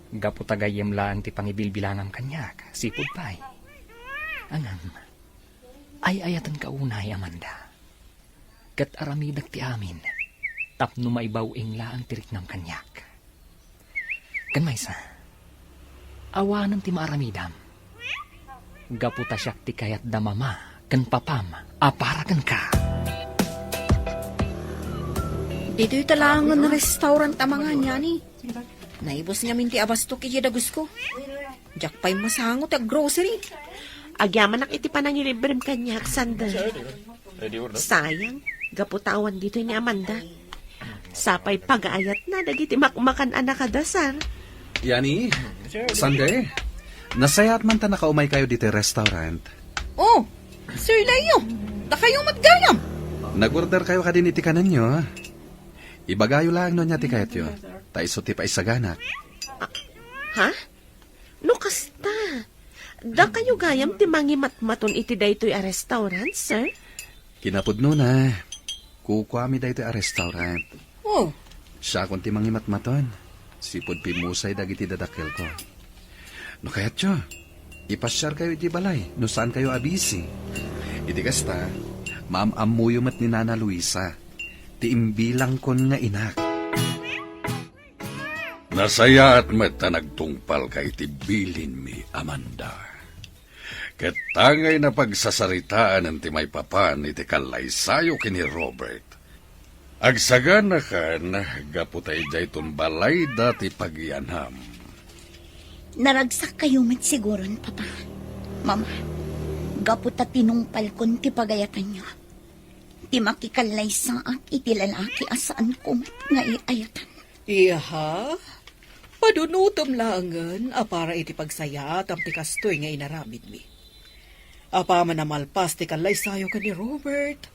Gapu ta gayyem laeng ti pangibilbilanam kaniak, sipud pay. Ngem, ay-ayatenka unay, Amanda. Ket aramidek ti amin, tapno maibaw-ing laeng ti riknam kaniak. Ken maysa, awanen ti maaramidam. Gapu ta siak ti kayat da mama ken papam a para kenka. Ditoy ta laengen restaurant a mangan, Yani. Naibus ngamin ti abastok iti dagusko. Diak pay masango ti aggrocery. Agyamanak iti panangilibrem kaniak, Sander. Sayang, gapu ta awan ditoy ni Amanda. Sapay pagaayatna dagiti makmakan a nakadasar. Yani, Sander, nasayaat man ta nakaumaykayo ditoy restaurant. Oh, Sir Leo, dakayo met gayam. Nag-order kayo kadin iti kanenyo. Ibagayo laeng no ania ti kayatyo, ta isu ti paisaganak. Ha? No kasta, dakayo gayam ti mangimatmaton iti daytoy a restaurant, sir? Kinapudnona, kukuami daytoy a restaurant. Oh. Siakon ti mangimatmaton. Sipud pimmusay dagiti dadakkelko. No kayatyo, ipasiarkayo iti balay no saankayo a busy. Iti kasta, maam-ammoyo met ni Nana Luisa, ti imbilangkon nga inak. Nasayaat met ta nagtungpalka iti bilinmi, Amanda. Ket ta ngay napagsasaritaan ti maipapan iti kallaysayo ken ni Robert. Agsaganakan gapu ta idiayton balayda ti pagianam. Naragsakkayo met siguron, Papa. Mama, gapu ta tinungpalkon ti pagayatanyo. Ti makikallaysaak iti lalaki a saanko met nga iayatan. Iha? Padunutom laengen a para iti pagsayaatam ti kastoy nga inaramidmi. Apaman a malpas ti kallaysayo ken ni Robert,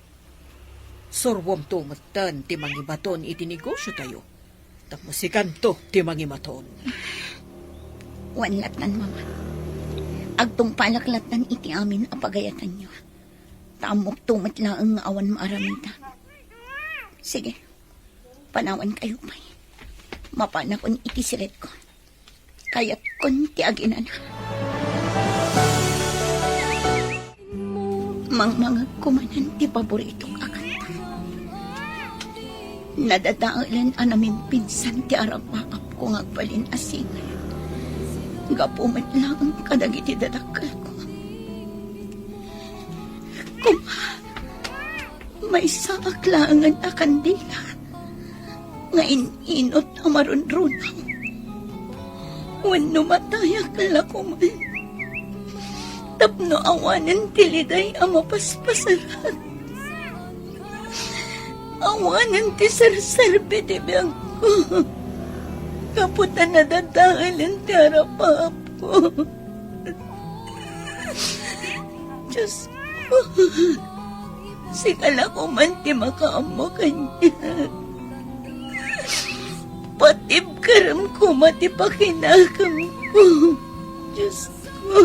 suruamto metten ti mangibaton iti negosiotayo. Tapno sikanto ti mangimaton. Wen lattan, Mama. Agtungpalak lattan iti amin a pagayatanyo. Ta ammokto met laeng nga awan maaramida. Sige, panawankayo pay. Mapanakon iti siletko. Kayatkon ti aginana. Mangmangegko manen ti paboritok a kanta. Nadadaelen a namimpinsan ti arapaapko nga agbalin a singer. Gapu met laeng kadagiti dadakkelko. Koma, maysaak laengen a kandila nga in-inut a marunrunaw. Wenno matayak la koman tapno awanen ti liday a mapaspasarak. Awanen ti serserbi ti biagko. Gapu ta nadadaelen ti arapaapko. Diosko, sika la koman ti makaammo kaniak. Patibkerem koma ti pakinakemko, Diosko.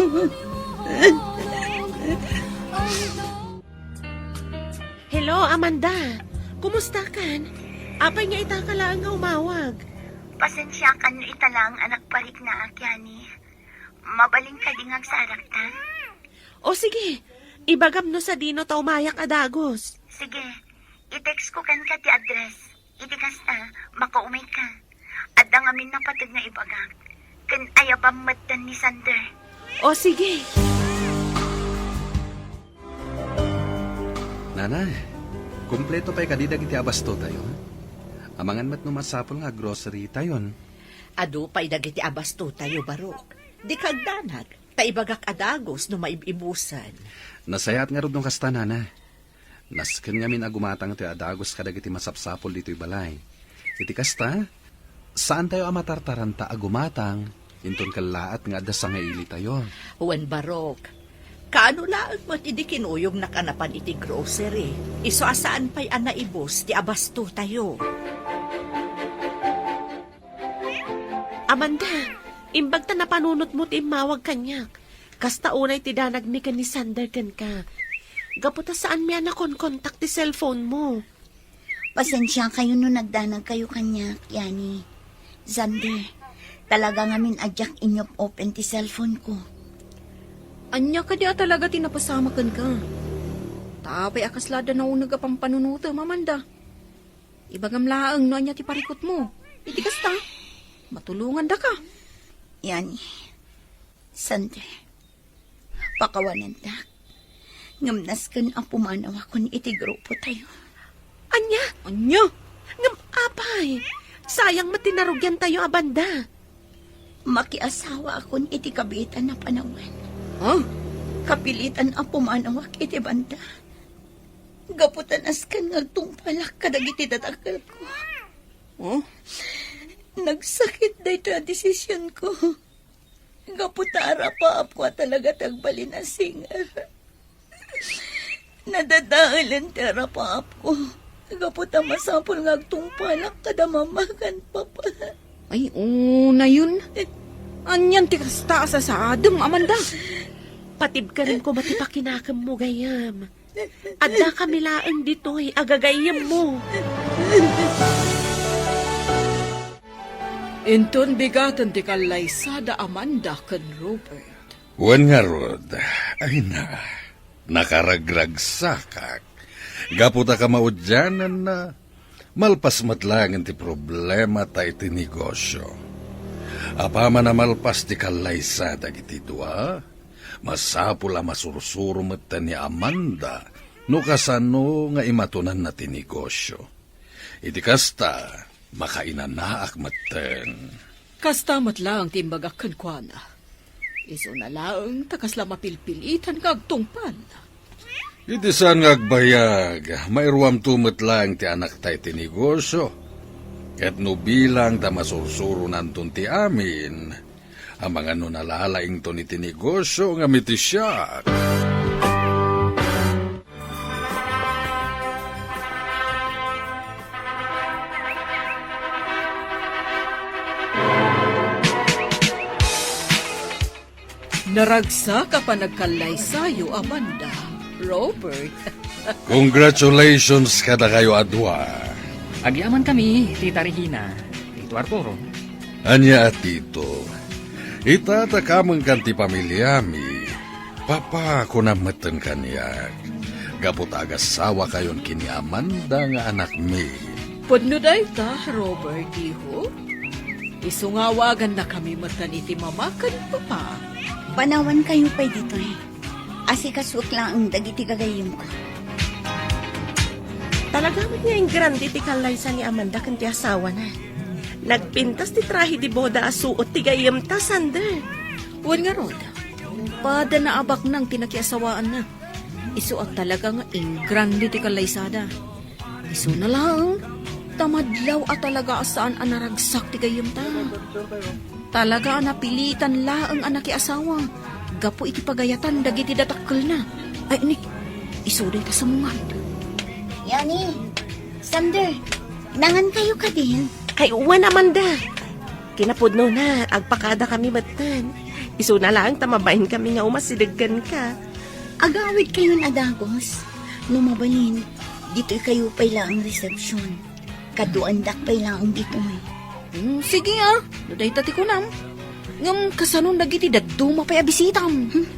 Hello, Amanda. Kumustakan? Apay nga ita ka laeng nga umawag? Pasensiakan no ita laeng a nagpariknaak, Yani. Mabalin kadi nga agsarakta? O sige, ibagam no sadino ta umayak a dagus. Sige, i-text ko kenka ti address. Iti kasta, makaumayka. Adda ngamin napateg nga ibagak. Ken ayabam metten ni Sander. O sige. Nanay, kompleto pay kadi dagiti abastotayo? Amangan met no masapul nga aggrocerytayon. Adu pay dagiti abastotayo, Barok. Dika agdanag, ta ibagak a dagus no maib-ibusen. Nasayaat ngarud no kasta, Nana. Nasken ngamin a gumatang ti adagus kadagiti masapsapul ditoy balay. Iti kasta, saantayo a matartaranta a gumatang, inton kellaat nga adda sangailitayo. Wen, Barok, kaano laeng met idi kinuyognak a napan iti grocery, isu a saan pay a naibus ti abastotayo. Amanda, imbag ta napanunotmo ti immawag kaniak. Kasta unay ti danagmi ken ni Sander kenka. Gapu ta saanmi a nakonkontak ti cellphone mo. Pasensiakayo no nagdanagkayo kaniak, Yani. Sander, Talaga ngamin a diak inyop-open ti cellphone ko. Ania kadi a talaga ti napasamak kenka? Ta apay a kasla adda nauneg a pampanunotem, Amanda? Ibagam laeng no ania ti parikutmo. Iti kasta, matulongandaka. Yani, Sander, pakawanendak. Ngem nasken a pumanawakon iti grupotayo. Ania? Ania? Ngem apay, sayang met ti narugiantayo, Amanda. Makiasawaakon iti kabiitan a panawen. Ha? Kapilitan a pumanawak iti banda. Gapu ta nasken nga agtungpalak kadagiti dadakkelko. Oh? Nagsakit daytoy a desisionko. Gapu ta arapaapko a talaga ti agbalin a singer. Nadadaelen ti arapaapko. Gapu ta masapul nga agtungpalak kada mama ken papa. Ay, unayon. Anian ti kasta a sasaadem, Amanda? Patibkanem koma ti pakinakemmo, gayyem. Addakami laeng ditoy a gagayyemmo. Inton bigaten ti kallaysada, Amanda ken Robert. Wen ngarud, ay na, nakaragragsakak. Gapu ta kamaudiananna, malpas met laeng ti problemata iti negosio. Apaman a malpas ti kallaysada dagiti dua, masapul a masursuro metten ni Amanda no kasano nga imatonanna ti negosio. Iti kasta, makainanaak metten. Kasta met laeng ti imbagak kenkuana. Isuna laeng ta kasla mapilpilitan nga agtungpal. Iti saan nga agbayag, mairuamto met laeng ti anakta iti negosio. Ket no bilang ta masursuronanton ti amin, amangan no nalalaington iti negosio ngem iti siak. Naragsak a panagkallaysayo, Amanda, Robert. Congratulations kadakayo a dua. Agyamankami, Tita Regina, Tito Arturo. Ania a Tito, ita ta kamengkan ti pamiliami, papa, kunam metten kaniak, gapu ta agasawakayon ken ni Amanda nga anakmi. Pudno dayta, Robert, iho. Isu nga awagannakami metten iti mama ken papa. Panawankayo pay ditoy. Asikasuek laeng dagiti gagayyemko. Talaga met nga ingrande ti kallaysa ni Amanda ken ti asawana. Nagpintas ti trahe de boda a suot ti gayyemta, Sander. Wen ngarud, pada naabaknang ti nakiasawaanna. Isu a talaga nga ingrande ti kallaysada. Isuna laeng, ta madlaw a talaga a saan a naragsak ti gayyemta. Talaga a napilitan laeng a nakiasawa gapu iti pagayatan dagiti dadakkelna. Ay, ni, isu dayta sa mungad. Yani, Sander, nangankayo kadin? Ay, wen, Amanda. Kinapudnona, agpakadakami metten. Isuna laeng ta mabainkami nga umasideg kenka. Agawidkayon a dagus. No mabalin, ditoykayo pay laeng resepsyon. Kaduaendak pay laeng ditoy. Hmm, sige, a. No dayta ti kunam. Ngem kasanon dagiti dadduma pay a bisitam? Hmm.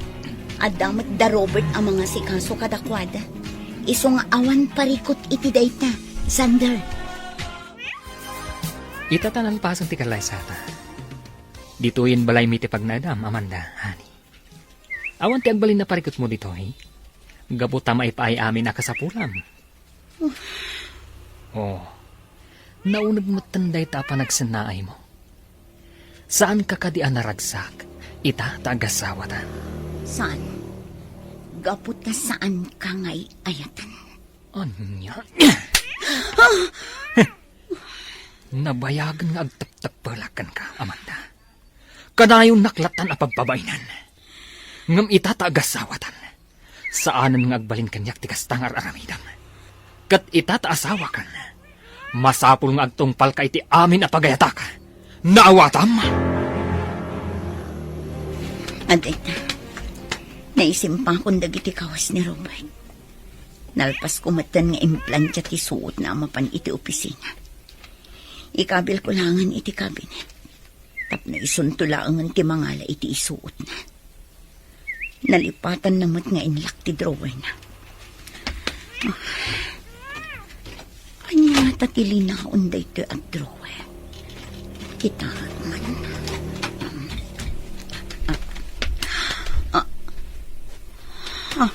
Adda met da Robert a mangasikaso kadakuada. Isu nga awan parikut iti dayta, Sander. Ita ta nalpasen ti kallaysata. Ditoyen balaymi ti pagnaedam, Amanda, honey. Awan ti agbalin a parikutmo ditoy. Gapu ta maipaay amin a kasapulam. Oh, nauneg metten dayta a panagsennaaymo. Saanka kadi a naragsak ita ta agasawatan? Saan? Gapu ta saanka nga ay-ayatan. Ania? Nabayagen nga agteptepelak kenka, Amanda. Kanayon naklatan a pagpabainan. Ngem ita ta agasawatan, saanen nga agbalin kaniak ti kasta nga ar-aramidem. Ket ita ta asawakan, masapul nga agtungpalka iti amin a pagayatak. Naawatam? Adda ita, naisimpakon dagiti kawas ni Robert. Nalpasko metten nga implantia ti suotna a mapan iti opisina. Ikabilko laengen iti cabinet. Tapno isunto laengen ti mangala iti isuotna. Nalipatanna met nga inlock ti drawerna. Ah. Ania ngata ti linaon daytoy a drawer? Kitaak man. Ah. Ah. Ah.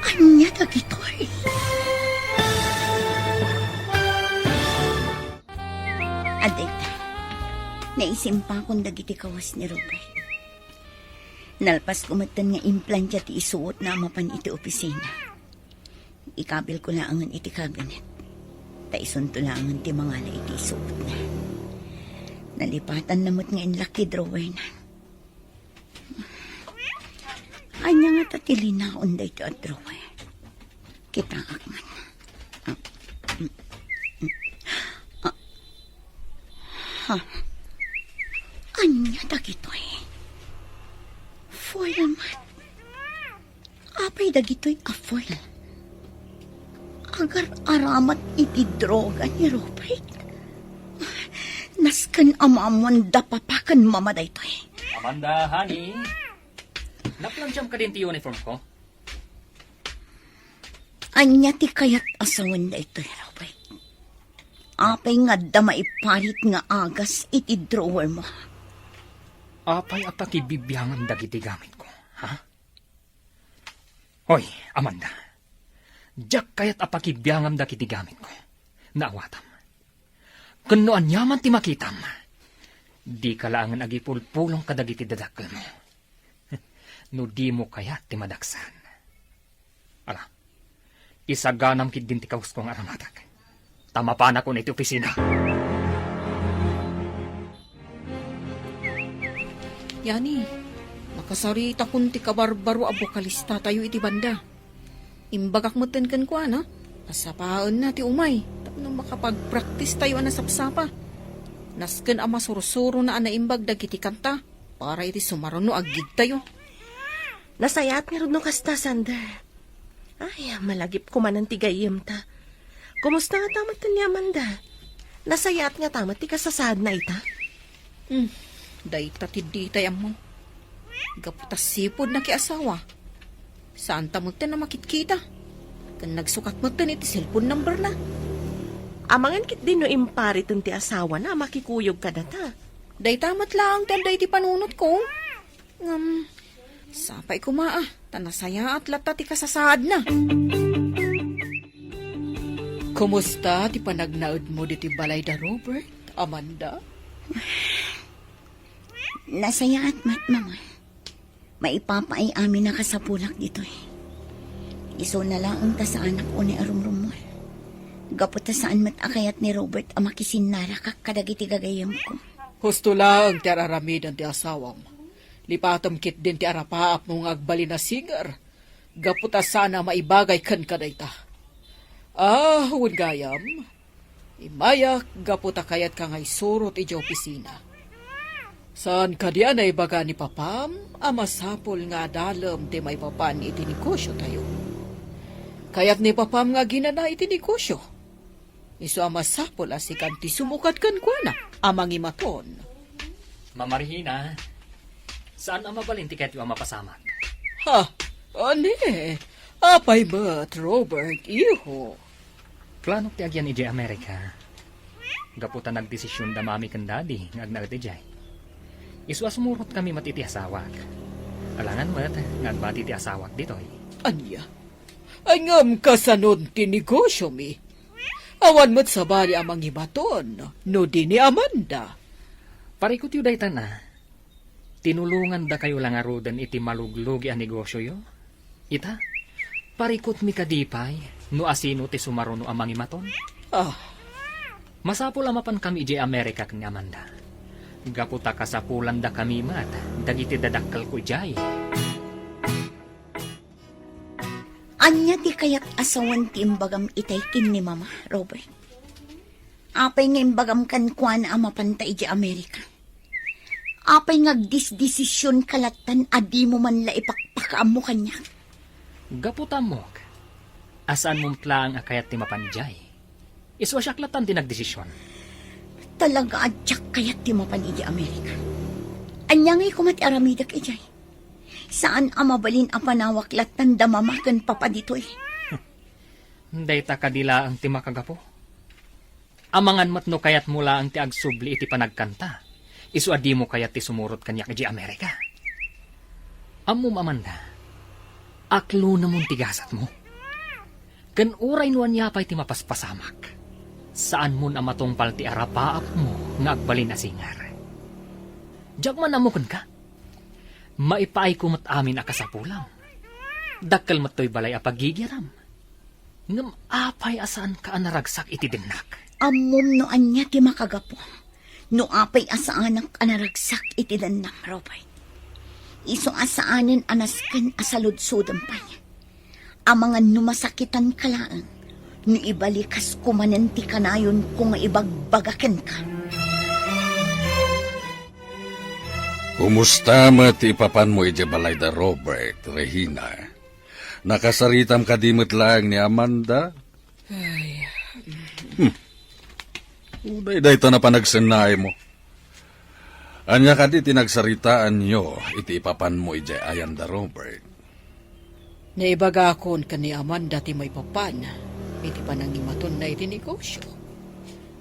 Ania dagitoy? Adda, naisimpakon dagiti kawes ni Robert. Nalpasko metten nga implantia ti isuotna a mapan iti opisina. Ikabilko laengen iti cabinet. Ta isunto laengen ti mangala iti isuotna. Nalipatanna met nga inlock ti drawerna. Ania ngata ti linaon daytoy a drawer? Kitaak man. Ah, mm, mm. Ah. Ha? Ania dagitoy? Foil man. Apay dagitoy a foil? Agar-aramat iti droga ni Robert. Nasken a maammoan da papa ken mama daytoy. Amanda, honey. Naplantiam kadin ti uniform ko? Ania ti kayat a sawen daytoy, Robert? Apay nga adda maiparit nga agas iti drawer mo? Apay a pakibibiangam dagiti gamitko, ha? Hoy, Amanda. Diak kayat a pakibiangam dagiti gamitko. Naawatam. Ken no aniaman ti makitam, dika laengen agipulpulong kadagiti dadakkelmo. No dimo kayat ti madaksan. Ala, isaganam ketdin ti kawes ko nga aramatek. Ta mapanakon iti opisina. Yani, nakasaritakon ti kabarbaro a bokalistatayo iti banda. Imbagak metten kenkuana a sapaenna ti umay tapno makapagpraktistayo a nasapsapa. Nasken a masursurona a naimbag dagiti kanta para iti sumaruno a gigtayo. Nasayaat ngarud no kasta, Sander. Ay, malagipko manen ti gayyemta. Kumusta ngata met ni Amanda? Nasayaat ngata met ti kasasaadna ita? Hmm, dayta ti ditay ammo. Gapu ta sipud nakiasawa, saanta metten a makitkita. Ken nagsukat metten iti cellphone number na. Amangan ketdi no impariten ti asawana a makikuyog kadata. Dayta met laeng ti adda iti panunotko. Ngem, sapay koma a, ta nasayaat latta ti kasasaadna. Kumusta ti panagnaedmo ditoy balay da Robert, Amanda? Nasayaat met, Mama. Maipapaay amin a kasapulak ditoy. Isuna laeng ta saanak unay a rumrummuar. Gapu ta saan met a kayat ni Robert a makisinnarakak kadagiti gagayyemko. Husto laeng ti ar-aramiden ti asawam. Lipatem ketdin ti arapaapmo nga agbalin a singer. Gapu ta saan a maibagay kenka dayta. Ah, wen gayam, immayak gapu ta kayatka nga isurot idiay opisina. Saan kadi a naibaga ni papam a masapul nga adalem ti maipapan iti negosiotayo? Kayat ni papam nga aginana iti negosio. Isu a masapul a sikan ti sumukat kenkuana a mangimaton. Mama Regina, saan a mabalin ti kayatyo a mapasamak? Ha? Ani? Apay met, Robert, iho? Planok ti agian idiay Amerika. Gapu ta nagdesision da mami ken daddy nga agnaed idiay. Isu a sumurotkami met iti asawak. Alangan met nga agbati ti asawak ditoy. Ania? Ay, ngem kasanon ti negosiomi? Awan met sabali a mangimaton no di ni Amanda. Parikutyo dayta na. Tinulongandakayo la ngaruden iti maluglugi a negosioyo. Ita, parikutmi kadi pay no asino ti sumaruno a mangimaton? Ah. Masapul a mapankami idiay Amerika ken ni Amanda. Gapu ta kasapulandakami met dagiti dadakkelko idiay. Ania ti kayat a sawen ti imbagam itay ken ni Mama, Robert? Apay nga imbagam kenkuana a mapanta idiay Amerika? Apay nga agdisdesision ka lattan a dimo man la ipakpakaammo kaniak? Gapu ta ammok a saanmo met laeng a kayat ti mapan idiay. Isu a siak lattan ti nagdesision. Talaga a diak kayat ti mapan idiay Amerika. Ania ngay koma ti aramidek idiay? Saan a mabalin a panawak latta da mama ken papa ditoy. Dayta kadi laeng ti makagapu. Amangan met no kayatmo laeng ti agsubli iti panagkanta, isu a dimo kayat ti sumurot kaniak idiay Amerika. Ammom, Amanda, aklonemon ti gasatmo. Ken uray no ania pay ti mapaspasamak, saanmon a matungpal ti arapaapmo nga agbalin a singer. Diak man ammo kenka. Maipaayko met amin a kasapulam. Dakkel met toy balay a pagigiaram. Ngem apay a saanka a naragsak iti dennak? Ammom no ania ti makagapu no apay a saanak a naragsak iti dennam, Robert. Isu a saanen a nasken a saludsodem pay. Amangan no masakitanka laeng no ibalikas komanen ti kanayonko nga ibagbaga kenka. Kumusta met ti ipapanmo idiay balay da Robert, Regina? Nakasaritam kadi met laeng ni Amanda? Ay. Hmm. Uray dayta na panagsennaaymo. Ania kadi ti nagsaritaanyo iti ipapanmo idiay ayan da Robert? Naibagakon ken ni Amanda ti maipapan iti panangimatonna iti negosio.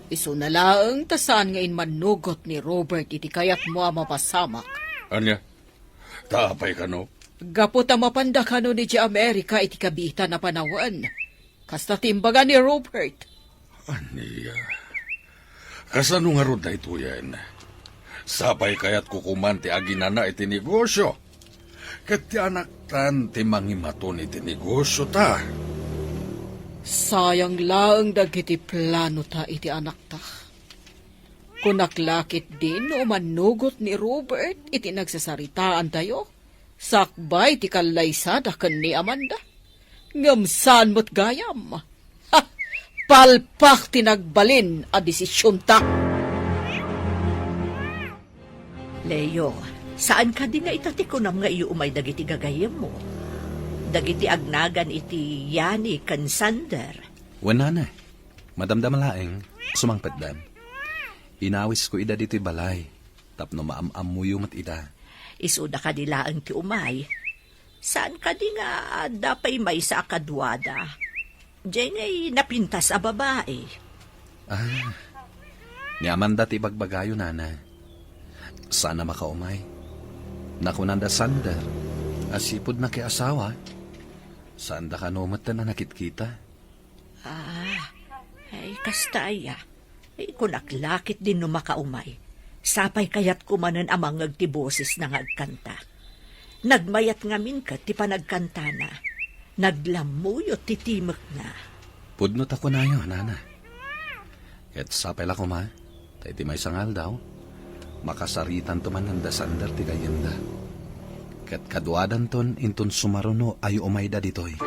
Isuna laeng ta saan nga immannugot ni Robert iti kayatmo a mapasamak. Ania? Ta apay kano? Gapu ta mapanda kano idiay Amerika iti kabiitan a panawen. Kasta ti imbaga ni Robert. Ania? Kasano ngarud daytoyen? Sapay kayatko koman ti aginana iti negosio. Ket ti anaktan ti mangimaton iti negosiota. Sayang laeng dagiti planota iti anakta. Kunak la ketdin no umannugot ni Robert iti nagsasaritaantayo, sakbay ti kallaysada ken ni Amanda. Ngem saan met gayam. Ha! Palpak ti nagbalin a desisionta. Leo, saan kadi nga ita ti kunam nga iyu umay dagiti gagayyemmo? Dagiti agnagan iti Yani ken Sander. Wen, nana. Madamdama laeng, sumangpetdan. Inawisko ida ditoy balay, tapno maam-ammoyo met ida. Isuda kadi laeng ti umay. Saan kadi nga adda pay maysa a kaduada? Diay ngay napintas a babai. Ah, ni Amanda ti ibagbagayo, nana. Saan a makaumay. Nakunanda Sander a sipud nakiasawa. Saanda kano metten a nakitkita. Ah, ay, kasta aya. Ay, kunak la ketdin no makaumay. Sapay kayatko manen a mangngeg ti bosesna nga agkanta. Nagmayat ngamin ket ti panagkantana. Naglammuyo ti timekna. Pudno ta kunayo, nana. Ket sapay la koma, ta iti maysa nga aldaw, makasaritanto manen da Sander ti gayyemda. Ket kaduadanton inton sumaruno a iumayda ditoy.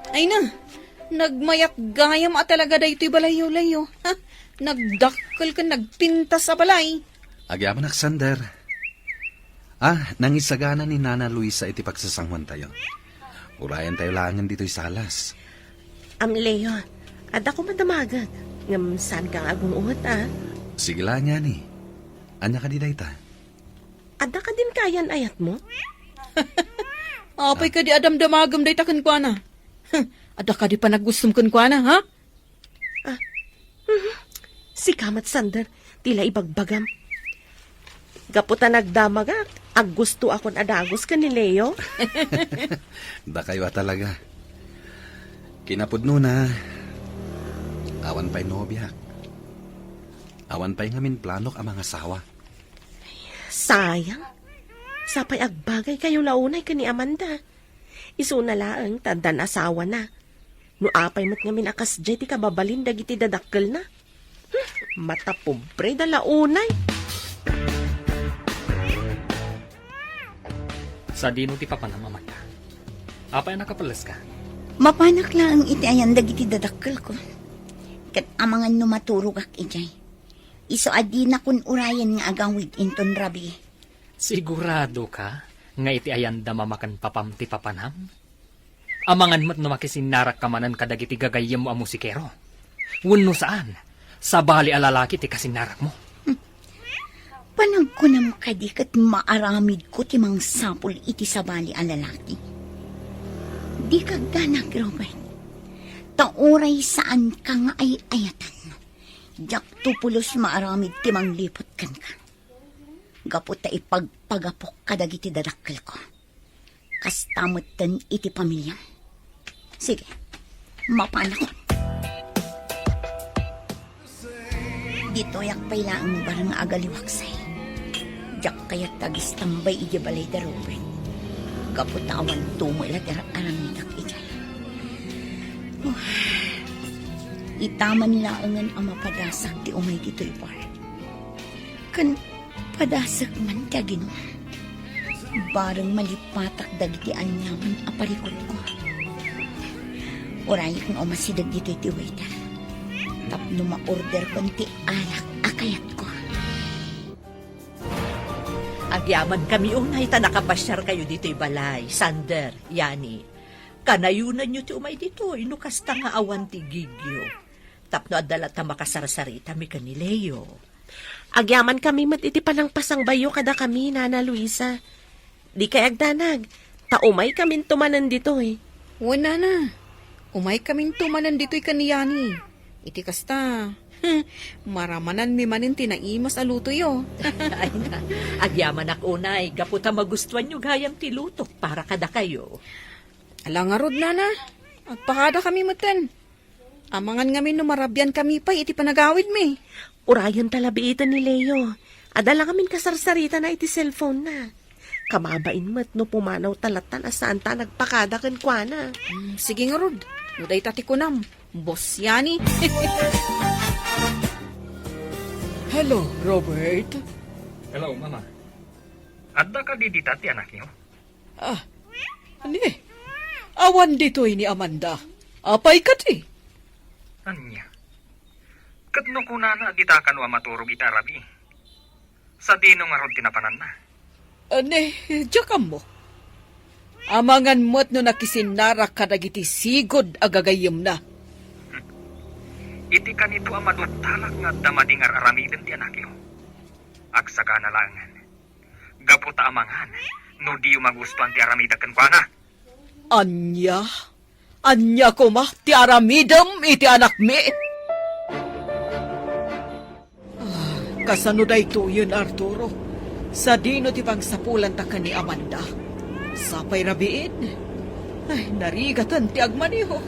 Ay na, nagmayat gayam a talaga daytoy balayyo, Leo. Ha? Nagdakkel ken nagpintas a balay. Agyamanak, Sander. Ah, nangisagana ni Nana Luisa iti pagsasanguantayo. Urayantayo laengen ditoy salas. Am, Leo, adda koma damagek. Ngem saanka nga agung-unget, a? Sige la, Nani. Ania kadi dayta? Adda kadin kaayan-ayatmo? Apay kadi a damdamagem dayta kenkuana? Huh, adda kadi panagustom kenkuana, ha? Ah, mhm. Sika met, Sander, ti la ibagbagam. Gapu ta nagdamagak, aggustoakon a dagus ken ni Leo. Dakayo a talaga. Kinapudnona, awan pay nobiak. Awan pay ngamin planok a mangasawa. Sayang. Sapay agbagaykayo la unay ken ni Amanda. Isuna laeng ta addan asawana. No apay met ngamin a kasdiay ti kababalin dagiti dadakkelna. Hmm, matapobre da la unay. Sadino ti papanam, Amanda? Apay a nakapelleska? Mapanak laeng iti ayan dagiti dadakkelko. Ket amangan no maturogak idiay. Isu a dinakon urayen nga agawid inton rabii. Siguradoka nga iti ayanda mama ken papam ti papanam? Amangan met no makisinnarakka manen kadagiti gagayyemmo a musikero. Wenno saan, sabali a lalaki ti kasinnarakmo. Panagkunam kadi ket maaramidko ti mangsapul iti sabali a lalaki? Dika agdanag, Robert. Ta uray saanka nga ay-ayatan, diakto pulos maaramid ti mangliput kenka. Gapu ta ipagpagapok kadagiti dadakkelko. Kasta metten iti pamiliam. Sige, mapanakon. Ditoyak pay laeng bareng nga agaliwaksay. Diak kayat agistambay idiay balay da Ruben. Gapu ta awan tumula ti ar-aramidak idiay. Oh, itaman laengen a mapadasak ti umay ditoy bar. Ken padasek man ti aginom. Bareng malipatak dagiti aniaman a parikutko. Urayek nga umasideg ditoy ti waiter. Tapno ma-orderkon ti arak a kayatko. Agyaman kami unay ta nakapasiarkayo ditoy balay, Sander, Yani. Kanayonanyo ti umay ditoy no kasta nga awan ti gigyo. Tapno adda latta makasarsaritami ken ni Leo. Agyaman kami met iti panangpasangbayyo kadakami, Nana Luisa. Dikay agdanag, ta umay kaminto manen ditoy. Wen, Nana. Umay kaminto manen ditoy ken ni Yani. Iti kasta, maramananmi manen ti naimas a lutoyo. Ay na, agyamanak unay, gapu ta magustuanyo gayam ti lutok para kadakayo. Ala ngarud, Nana. Agpakada kami metten. Amangan ngamin no marabian kami pay iti panagawidmi. Urayen ta labiiten ni Leo. Adda la ngamin kasarsaritana iti cellphone na. Kababain met no pumanaw ta lattan a saan ta nagpakada kenkuana. Hmm, sige ngarud. No dayta ti kunam, Boss Yani. Hello, Robert. Hello, Mama. Adda kadi dita ti anakyo? Ah, ani? Awan ditoy ni Amanda. Apay kadi? Ania? Ket no kunana a dita kano a maturog ita a rabii, sadino ngarud ti napananna? Ani, diak ammo. Amangan met no nakisinnarak kadagiti sigud a gagayyemna. Iti kanito a maduttalak nga adda madi nga ar-aramiden ti anakyo. Agsagana laengen. Gapu ta amangan no diyo magustuan ti aramidek kenkuana. Ania? Ania koma ti aramidem iti anakmi? Ah, kasano daytoyen, Arturo? Sadino ti pangsapulanta ken ni Amanda? Sapay rabiin? Ay, narigaten ti agmaneho.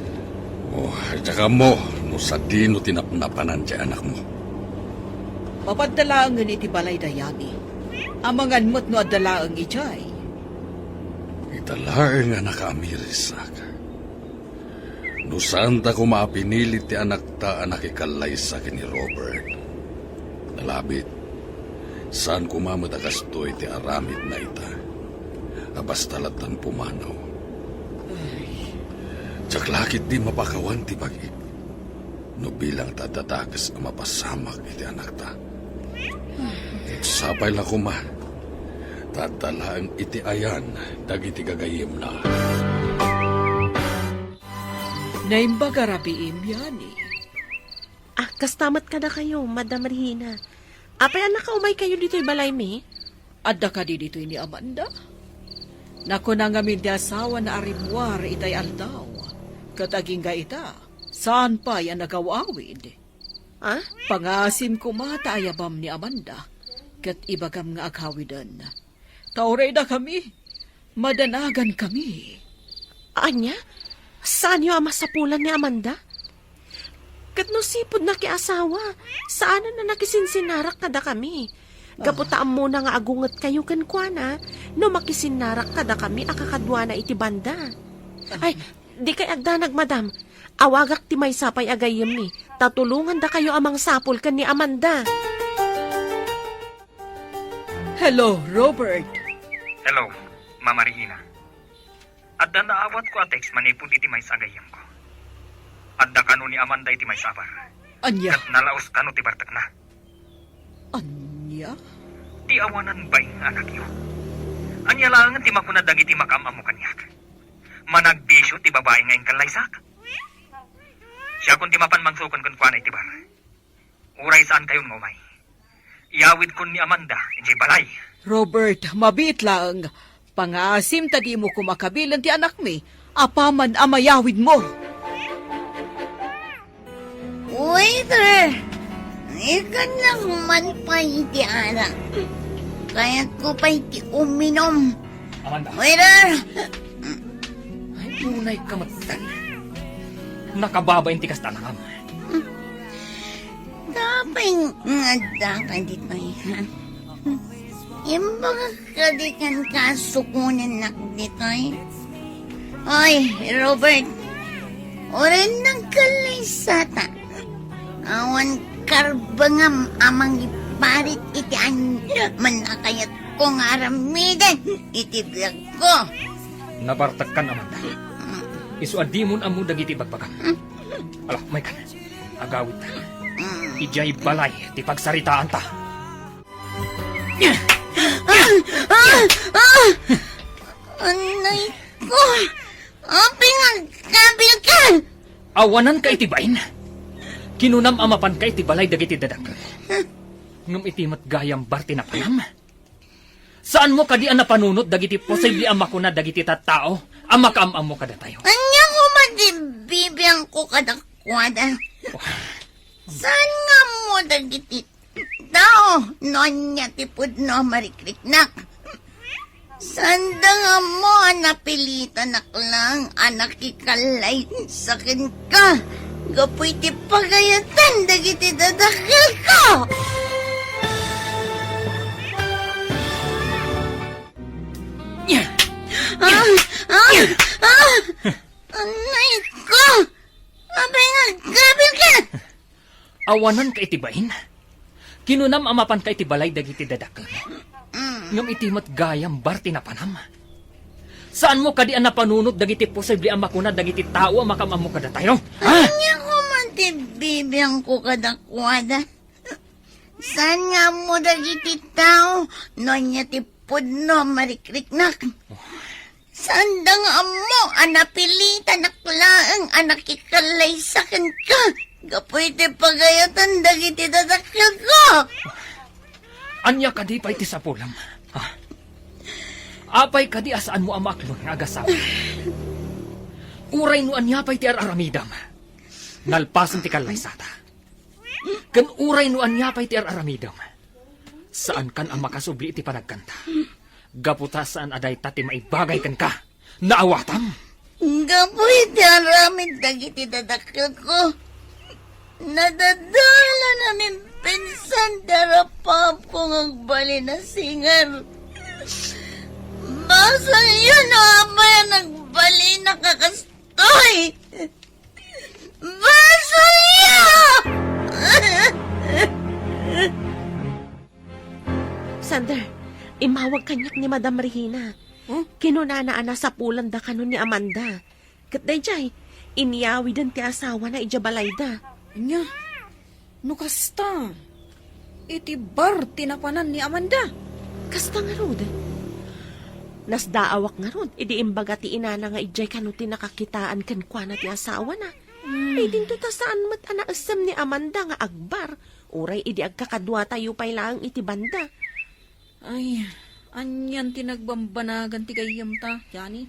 Oh, diak ammo no sadino ti napnapanan ti anakmo. Mapadda laengen iti balay da Yani. Amangan met no adda laeng idiay. Ita laeng a nakaamirisak. No saanta koma a pinili ti anakta a nakikallaysa ken ni Robert, nalabit, saan koma met a kastoy ti aramidna ita, a basta lattan pumanaw. Diak la ketdi mapakawan ti bag-ik no bilang ta adda dakes a mapasamak iti anakta. Sapay la koma, ta adda laeng iti ayan dagiti gagayyemna. Naimbag a rabiim, Yani. Ah, kasta met kadakayo, Madam Regina. Apay a nakaumaykayo ditoy balaymi? Adda kadi ditoy ni Amanda? Nakuna ngamin ti asawana a rimmuar itay aldaw, ket agingga ita, saan pay a nagaw-awid. Ah? Pangaasim koma ta ayabam ni Amanda, ket ibagam nga aghawiden. Ta uray dakami, madanagankami. Ania? Saanyo a masapulan ni Amanda? Ket no sipud nakiasawa, saanen a nakisinsinnarak kadakami. Gapu ta ammona nga agungetkayo kenkuana no makisinnarak kadakami a kakaduana iti banda. Ay, dikay agdanag, madam. Awagak ti maysa pay a gayyemmi, ta tulongandakayo a mangsapul ken ni Amanda. Hello, Robert. Hello, Mama Regina. Adda naawatko a text manipud iti maysa a gayyemko. Adda kano ni Amanda iti maysa a bar. Ania? Ket nalaos kano ti bartekna. Ania? Ti awanan bain nga anakyo. Ania laengen ti makuna dagiti makaam-ammo kaniak? Managbisio ti babai nga inkallaysak. Siakon ti mapan mangsukon kenkuana iti bar. Uray saankayon nga umay, iyawidkon ni Amanda idiay balay. Robert, mabiit laeng. Pangaasim ta dimo koma kabilen ti anakmi apaman a mayawidmo. Waiter! Ikkan lang man pay iti arak. Kayatko pay ti uminom. Amanda. Waiter! Ay, unay ka met. Nakababain ti kasta, anakam. Apay nga adda ka ditoy, ha? Imbagak kadi kenka a sukonennak ditoy. Oy, Robert, uray nagkallaysata. Awan karbengam a mangiparit iti aniaman a kayatko nga aramiden iti biagko. Nabartekkan, Amanda. Isu a dimon ammo dagiti ibagbagam. Ala, umaykan. Agawidta. Idiay balay ti pagsaritaanta. Ah! Ah! Ah! Anay ko! Apay nga agkabilka? Awananka iti bain. Kinunam a mapanka iti balay dagiti dadakkel. Ngem iti met gayam bar ti napanam. Saanmo kadi a napanunot dagiti posible a makuna dagiti tattao a makaam-ammo kadatayo? Ania koma ti bibiangko kadakuada? Saan nga ammo dagiti tao no ania ti pudno a marikriknak? Saanda nga ammo a napilitanak laeng a nakikallaysa kenka gapu iti pagayatan dagiti dadakkelko. Ah! Ah! Ah! Anay ko! Apay nga agkabilka? Awananka iti bain. Kinunam a mapanka iti balay dagiti dadakkelmo. Mm. Ngem iti met gayam bar ti napanam. Saanmo kadi a napanunot dagiti posible a makuna dagiti tao a makaam-ammo kadatayo? Ha? Ania koma ti bibiangko kadakuada? Saan nga ammo dagiti tao no ania ti pudno a marikriknak? Saanda nga ammo a napilitanak laeng a nakikallaysa kenka gapu iti pagayatan dagiti dadakkelko. Ania kadi pay ti sapulam? Ha? Apay kadi a saanmo a maaklon nga agasawa? Uray no ania pay ti ar-aramidam, nalpasen ti kallaysata. Ken uray no ania pay ti ar-aramidem, saankan a makasubli iti panagkanta. Gapu ta saan a dayta ti maibagay kenka. Naawatam? Gapu iti aramid dagiti dadakkelko, nadadalan a mimpinsan ti arapaapko nga agbalin a singer. Basolyo no apay a nagbalinak a kastoy. Basolyo! Sander, immawag kaniak ni Madam Regina. Hmm? Kinunana a nasapulanda kano ni Amanda. Ket daydiay, inyawiden ti asawana idiay balayda. Ania? No kasta, iti bar ti napanan ni Amanda. Kasta ngarud. Nasdaawak ngarud idi imbaga ti inana nga idiay kano ti nakakitaan kenkuana ti asawana. Hmm. Ay, dinto ta saan met a naessem ni Amanda nga agbar, uray idi agkakaduatayo pay laeng iti banda. Ay, anian ti nagbambanagan ti gayyemta, Jani?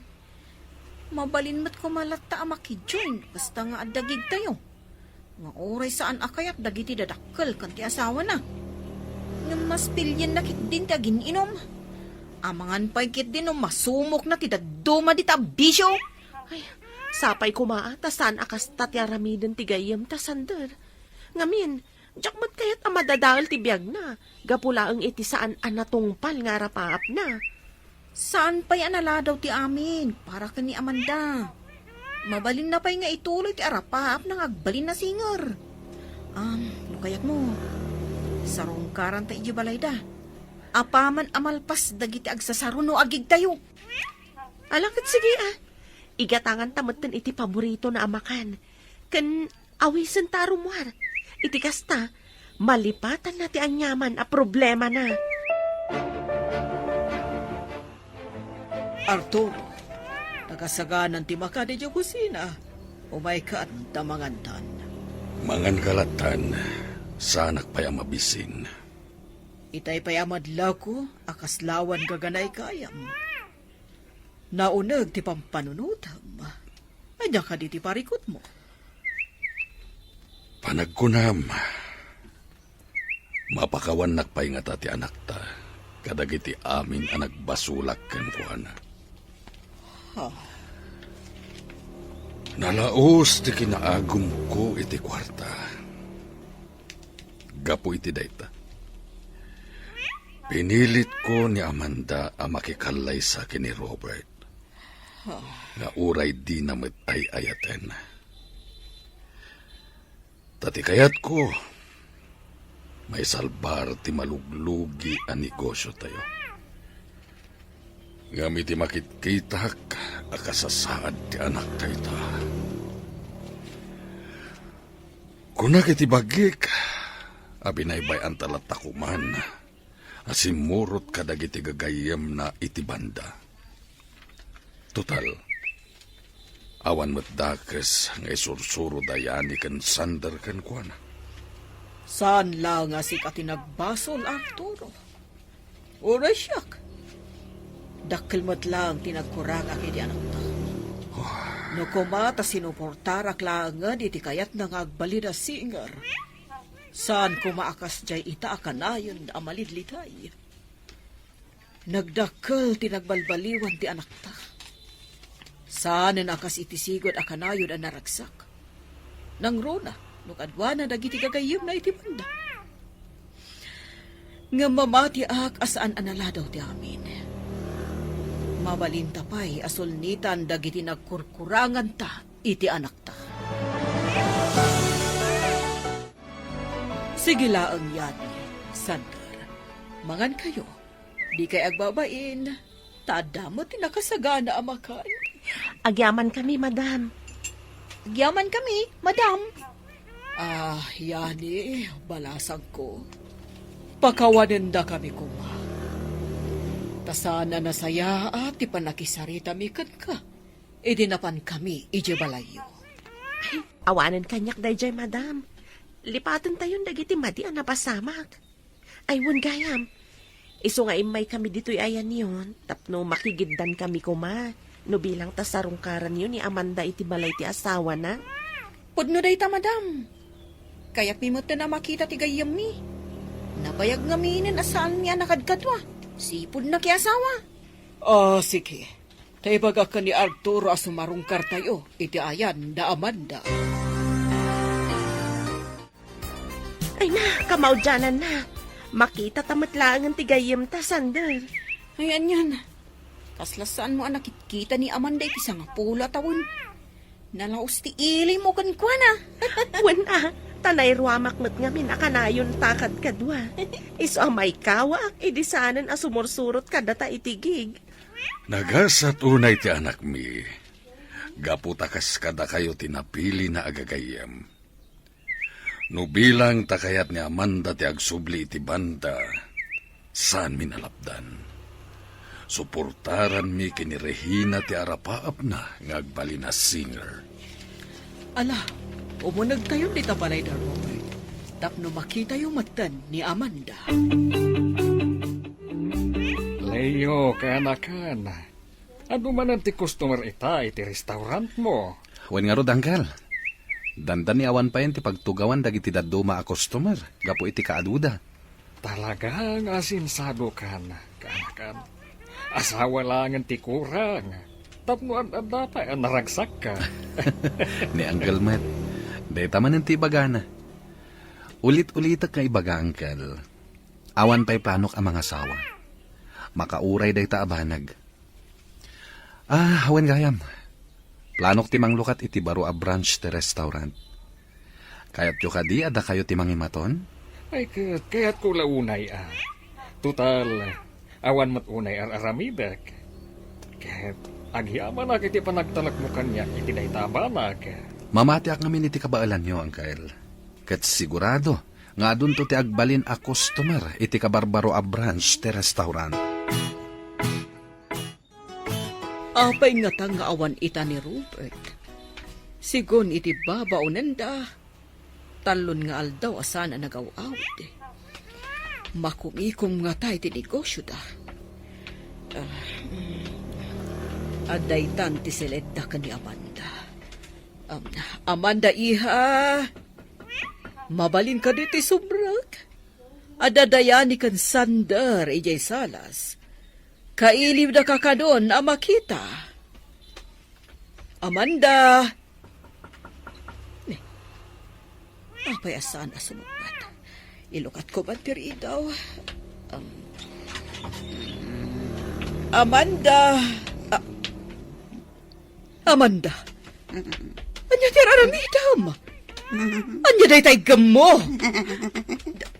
Mabalin met koma latta a makijoin, kasta nga adda gigtayo. Nga uray saan a kayat dagiti dadakkel ken ti asawana. Ngem mas pilienna ketdin ti agin-inom. Amangan pay ketdi no masumokna ti dadduma dita a bisio. Ay, sapay koma a ta saan a kasta ti aramiden ti gayyemta, Sander. Ngamin, diak met kayat a madadael ti biagna, gapu laeng iti saan a natungpal nga arapaapna. Saan pay a naladaw ti amin para ken ni Amanda. Mabalinna pay nga ituloy ti arapaapna nga agbalin a singer. Um, no kayatmo, sarungkaranta idiay balayda. Apaman a malpas dagiti agsasaro no agigtayo. Ala ket sige, a. Igatanganta metten iti paboritona a makan. Ken awisenta a rummuar. Iti kasta, malipatanna ti aniaman a problemana. Arturo, nakasaganan ti makadi idiay kusina. Umaykan ta mangantan. Manganka lattan, saanak pay a mabisin. Itay pay a madlawko a kaslawan gaganay gayam. Nauneg ti pampanunotem. Ania kadi ti parikutmo? Panagkunam, mapakawannak pay ngata ti anakta kadagiti amin a nagbasolak kenkuana. Ha? Nalaus ti kinaagumko iti kuarta. Gapu iti dayta, pinilitko ni Amanda a makikallaysa ken ni Robert, nga uray dina met ay-ayaten. Ta ti kayatko, maisalbar ti maluglugi a negosiotayo. Ngem iti makitkitak a kasasaad ti anakta ita, kunak iti bagik a binaybay-anta latta koman a simmurot kadagiti gagayyemna iti banda. Total, awan met dakes nga isursuro da Yani ken Sander kenkuana. Saan la nga sika ti nagbasol, Arturo. Uray siak. Dakkel met laeng ti nagkurangak iti anakta. No koma ta sinuportarak laengen iti kayatna nga agbalin a singer, saan koma a kasdiay ita a kanayon a malidlitay. Nagdakkel ti nagbalbaliwan ti anakta. Saanen a kas iti sigud a kanayon a naragsak. Nangruna no kaduana dagiti gagayyemna iti banda. Ngem mamatiak a saan a naladaw ti amin. Mabalinta pay a sulnitan dagiti nagkurkuranganta iti anakta. Sige laeng, Yani, Sander. Mangankayo. Dikay agbabain, ta adda met ti nakasagana a makan. Agyamankami, madam. Agyamankami, madam. Ah, Yani, balasangko. Pakawanendakami koma. Ta saan a nasayaat ti pannakisaritami kenka idi napankami idiay balayyo. Ay, awanen kaniak daydiay, madam. Lipatentayon dagiti madi a napasamak. Ay, wen gayam. Isu nga immaykami ditoy ayanyon tapno makigiddankami koma no bilang ta sarungkaranyo ni Amanda iti balay ti asawana. Pudno dayta, madam. Kayatmi metten a makita ti gayyemmi. Nabayag ngaminen a saanmi a nakadkadua. Sipud nakiasawa. Ah, sige. Ta ibagak ken ni Arturo a sumarungkartayo iti ayan da Amanda. Ay na, kamaudiananna. Makitata met laengen ti gayyemta, Sander. Ay, anian. Kasla saanmo a nakitkita ni Amanda iti sangapulo a tawen. Nalaus ti ilimmo kenkuana. Wen a, ta nairuamak met ngamin a kanayonta kadkadua. Isu a maikawaak idi saanen a sumursurot kadata iti gig. Nagasat unay ti anakmi, gapu ta kas kadakayo ti napilina a gagayyem. No bilang ta kayat ni Amanda ti agsubli iti banda, saanmi a lapdan. Suportaranmi ken ni Regina ti arapaapna nga agbalin a singer. Ala, umunegtayon dita balay da Robert, tapno makitayo metten ni Amanda. Leo, kaanakan, adu manen ti customer ita iti restaurantmo? Wen ngarud, Uncle. Dandani awan payen ti pagtugawan dagiti dadduma a customer gapu iti kaaduda. Talaga nga asinsadokan, kaanakan. Asawa laengen ti kurang. Tapno ad-adda pay a naragsakka. Ni Uncle met, dayta manen ti ibagana. Ulit-ulitek nga ibaga, Uncle. Awan pay planok a mangasawa. Makauray dayta a banag. Ah, awan gayam. Planok ti manglukat iti baro a branch ti restaurant. Kayatyo kadi a dakayo ti mangimaton? Ay, ket kayatko la unay a. Total, awan met unay ar-aramidek. Ket agyamanak iti panagtalekmo kaniak iti dayta a banag. Mamatiak ngamin iti kabaelanyo, Uncle. Ket sigurado nga adunto ti agbalin a customer iti kabarbaro a branch ti restaurant. Apay ngata nga awan ita ni Robert? Sigun iti babaonenda, tallon nga aldaw a saan a nagaw-awid. Makumikom ngata iti negosioda. Ah, mm. Adda itan ti siledda ken ni Amanda. Um, Amanda, iha, mabalin kadi ti sumrek? Adda Dayani ken Sander idiay salas. Kailiwda kakanon a makita. Amanda! Ni, apay a saan a sumungbat? Ilukatko man ti ridaw. Um, Amanda! Ah, Amanda! Ania ti ar-aramidem? Ania dayta iggemmo?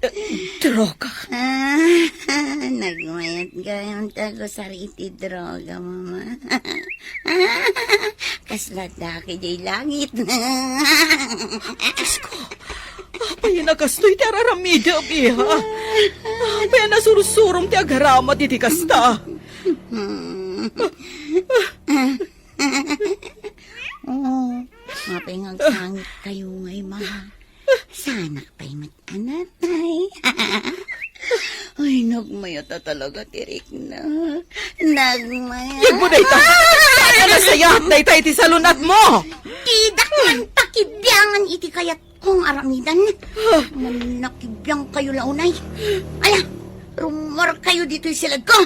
D-, droga. Ah, nagmayat gayam ta agusar iti droga, Mama. Kasla dake jay langit. Diyos ko, apay a nakastoy ti ar-aramidem, iha? Apay a nasursurom ti agaramat iti kasta? Oo, apay nga agsangit kayo ngay, Mama. Saanak pay met a natay. Ay, nagmayat a talaga ti rikna. Nagmayat. Ket mo dayta. Saan a nasayaat dayta iti salun-atmo? Didak man pakibiangan iti kayat kong aramidan. Nakibiang kayo la unay. Ala, rummuar kayo ditoy siledko.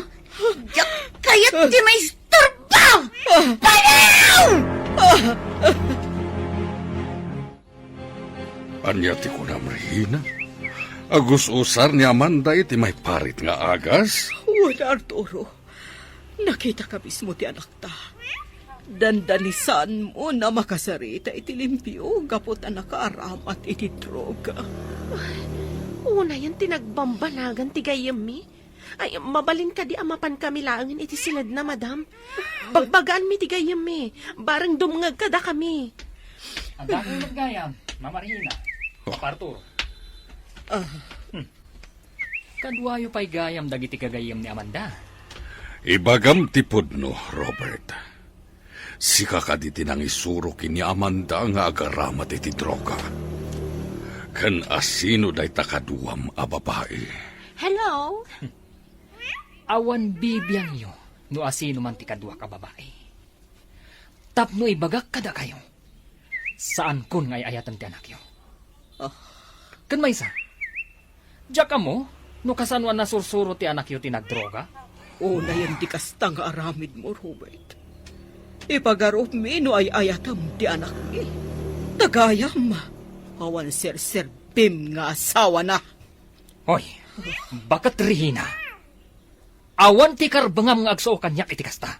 Diak kayat ti maisturbo! Panaw! Ania ti kunam, Regina? Agus-usar ni Amanda iti maiparit nga agas? Wen, Arturo. Nakitaka mismo ti anakta. Dandanisanmo a makasarita iti limpio gapu ta nakaaramat iti droga. Unayen ti nagbambanagan ti gayyemmi. Ay, mabalin kadi a mapankami laengen iti siledna, madam? Bagbagaanmi ti gayyemmi. Bareng dumngeg kadakami. Adda met gayam, Mama Regina. Oh. Papa Arturo. Ah. Hmm. Kaduayo pay gayam dagiti gagayyem ni Amanda. Ibagam ti pudno, Robert. Sika kadi ti nangisuro ken ni Amanda nga agaramat iti droga? Ken asino dayta kaduam a babai? Hello? Awan bibiangyo no asino man ti kaduak a babai. Tapno ibagak kadakayo, saankon nga ay-ayaten ti anakyo. Ah. Ken maysa, diak ammo no kasano a nasursuro ti anakyo ti nagdroga? Unayen ti kasta nga aramidmo, Robert. Ipagarupmi no ay-ayatem ti anakmi. Ta gayam, awan serserbim nga asawana. Hoy, baket Regina. Awan ti karbengam nga agsuo kaniak iti kasta.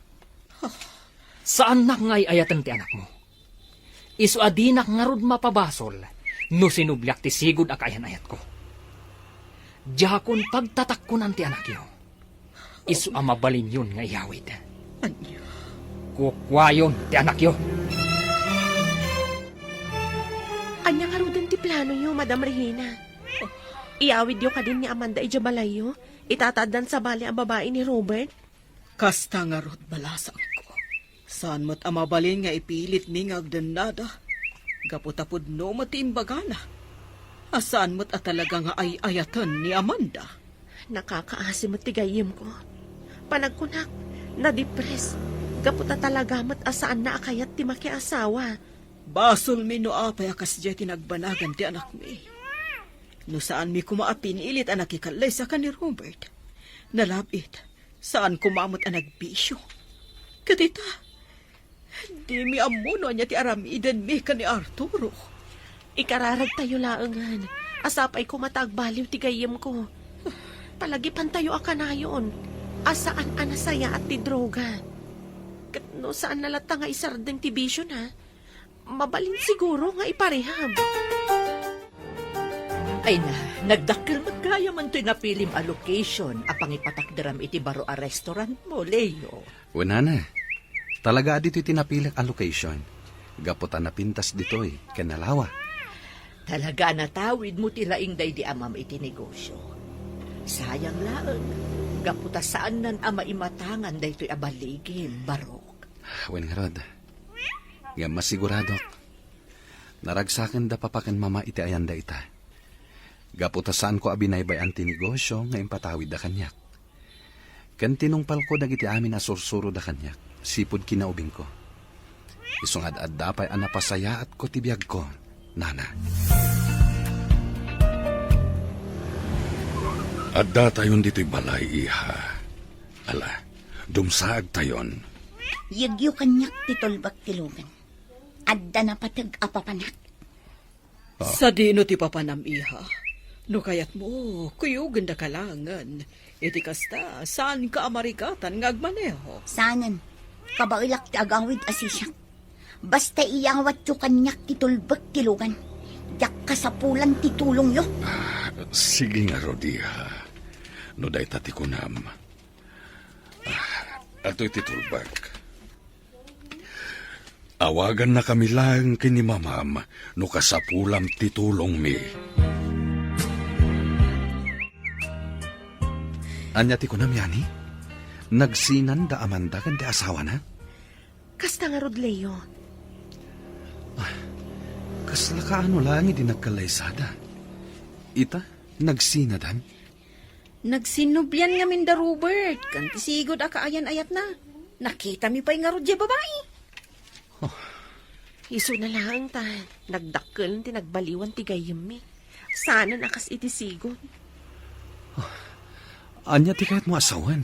Saannak nga ay-ayaten ti anakmo. Isu a dinak ngarud mapabasol no sinubliak ti sigud a kaayan-ayatko. Diakon pagtatakkonan ti anakyo. Isu a mabalinyon nga iyawid. Ania? Kukuayon ti anakyo. Ania ngaruden ti planoyo, Madam Regina? Iyawidyo kadin ni Amanda idiay balayyo? Ita ta addan sabali a babai ni Robert? Kasta ngarud, balasangko. Saan met a mabalin nga ipilitmi nga agdennada. Gapu ta pudno met ti imbagana. A saan met a talaga nga ay-ayaten ni Amanda. Nakakaasi met ti gayyemko. Panagkunak, nadipres. Gapu ta talaga met a saanna a kayat ti makiasawa. Basolmi no apay a kasdiay ti nagbanagan ti anakmi. No saanmi koma a pinilit a nakikallaysa ken ni Robert, nalab-it, saan koma met a nagbisio. Ket ita, dimi ammo no ania ti aramidenmi ken ni Arturo. Ikararagtayo laengen a sapay koma ta agbaliw ti gayyemko. Palagipantayo a kanayon a saan a nasayaat ti droga. Ket no saanna latta nga isardeng ti bisiona, mabalin siguro nga iparehab. Ay na, nagdakkel met gayam toy napilim a location a pangipatakderam iti baro a restaurantmo, Leo. Wen, Nana, talaga a ditoy ti napilik a location. Gapu ta napintas ditoy, ken nalawa. Talaga a natawidmo ti laing daydi amam iti negosio. Sayang laeng, gapu ta saannan a maimatangan daytoy a baligim, barok. Wen ngarud, ngem masiguradok, Naragsakenda papa ken mama iti ayanda ita. Gapu ta saanko a binaybay-an ti negosio nga impatawidda kaniak. Ken tinungpalko dagiti amin a sursuroda kaniak, sipud kinaubingko. Isu nga ad-adda pay a napasayaatko ti biagko, nana. Addatayon ditoy balay, iha. Ala, dumsaagtayon. Yegyo kaniak ti tulbek ti lugan. Adda napateg a papanak. Ah. Sadino ti papanam, iha? No kayatmo, kuyogenda ka laengen. Iti kasta, saanka a marigatan nga agmaneho. Saanen. Kabaelak ti agawid a sisiak. Basta iyawatyo kaniak ti tulbek ti lugan. Diak kasapulan ti tulongyo. Ah, sige ngarud, iha. No dayta ti kunam. Ah, adtoy ti tulbek. Awagannakami laeng ken ni mamam no kasapulam ti tulongmi. Ania ti kunam, Yani? Nagsinan da Amanda ken ti asawana? Kasta ngarud, Leo. Ah, kasla kaano laeng idi nagkallaysada? Ita, nagsinadan? Nagsinnublian ngamin da Robert, ken ti sigud a kaayan-ayatna. Nakitami pay ngarud diay babai. Oh. Isuna laeng ta nagdakkel ti nagbaliwan ti gayyemmi. Saanen a kas iti sigud. Oh. Ania ti kayatmo a sawen?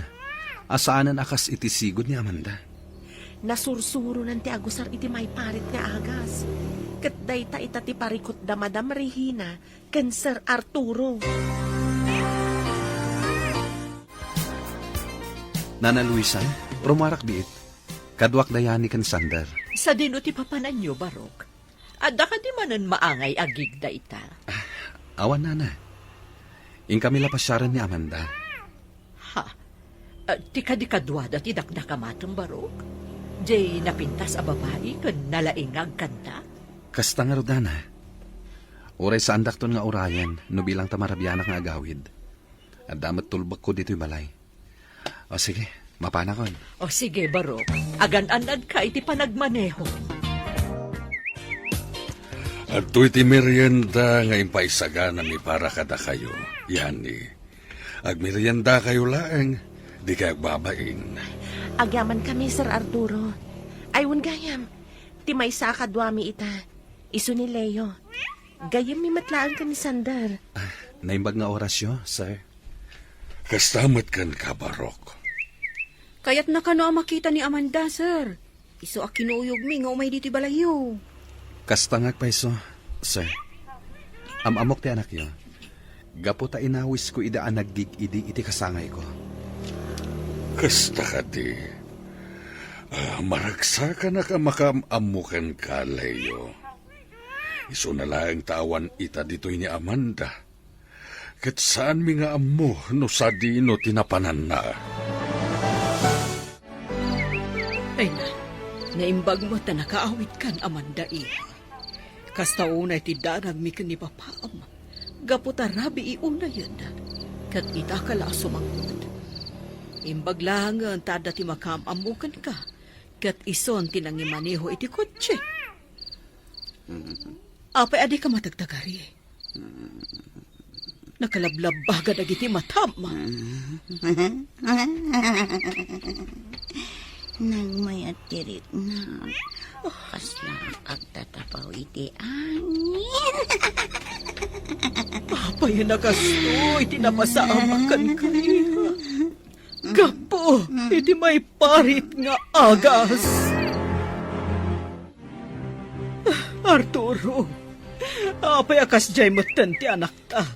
A saanen a kas iti sigud ni Amanda. Nasursuronan ti agusar iti maiparit nga agas. Ket dayta ita ti parikut da Madam Regina ken Sir Arturo. Nana Luisa, rumuarak biit. Kaduak da Yani ken Sander. Sadino ti papananyo, Barok? Adda kadi manen maangay a gig dayta? Ah, awan, Nana. Inkami la pasiaren ni Amanda. Ha? Ah, ti kadi kaduada ti dakdakamatem, Barok? Diay napintas a babai ken nalaing nga agkanta? Kasta ngarud, Nana. Uray saandakton nga urayen no bilang ta marabianak nga agawid. Adda met tulbekko ditoy balay. O sige, mapanakon. O sige, Barok. Agan-annadka iti panagmaneho. Adtoy ti merienda nga impaisaganami para kadakayo, Yani. Agmeriendakayo laeng, dikay agbabain. Agyamankami, Sir Arturo. Ay, wen gayam, ti maysa a kaduami ita, isu ni Leo. Gayyemmi met laeng ken ni Sander. Ah, naimbag nga orasyo, sir. Kasta met kenka, Barok. Kayatna kano a makita ni Amanda, sir. Isu a kinuyogmi nga umay ditoy balayyo. Kasta nga agpayso, sir. Am-ammok ti anakyo. Gapu ta inawisko ida a naggig-idi iti kasangayko. Kasta kadi. Ah, maragsakanak a makaam-ammo kenka, Leo. Isuna laeng ta awan ita ditoy ni Amanda. Ket saanmi nga ammo no sadino ti napananna. Ay na, naimbag met ta nakaawidkan, Amanda, iha. Kasta unay ti danagmi ken ni papaam, gapu ta rabii unayen, ket itaka la a sumangpet. Imbag laengen ta adda ti makaam-ammo kenka, ket isun ti nangimaneho iti kotse. Apay a dika matagtagari? Nakalablabbaga dagiti matam. Nagmayat ti riknam. Kasla agtatapaw iti angin. Apay a nakastoy ti napasamak kenka, iha? Gapu iti maiparit nga agas. Arturo, apay a kasdiay metten ti anakta?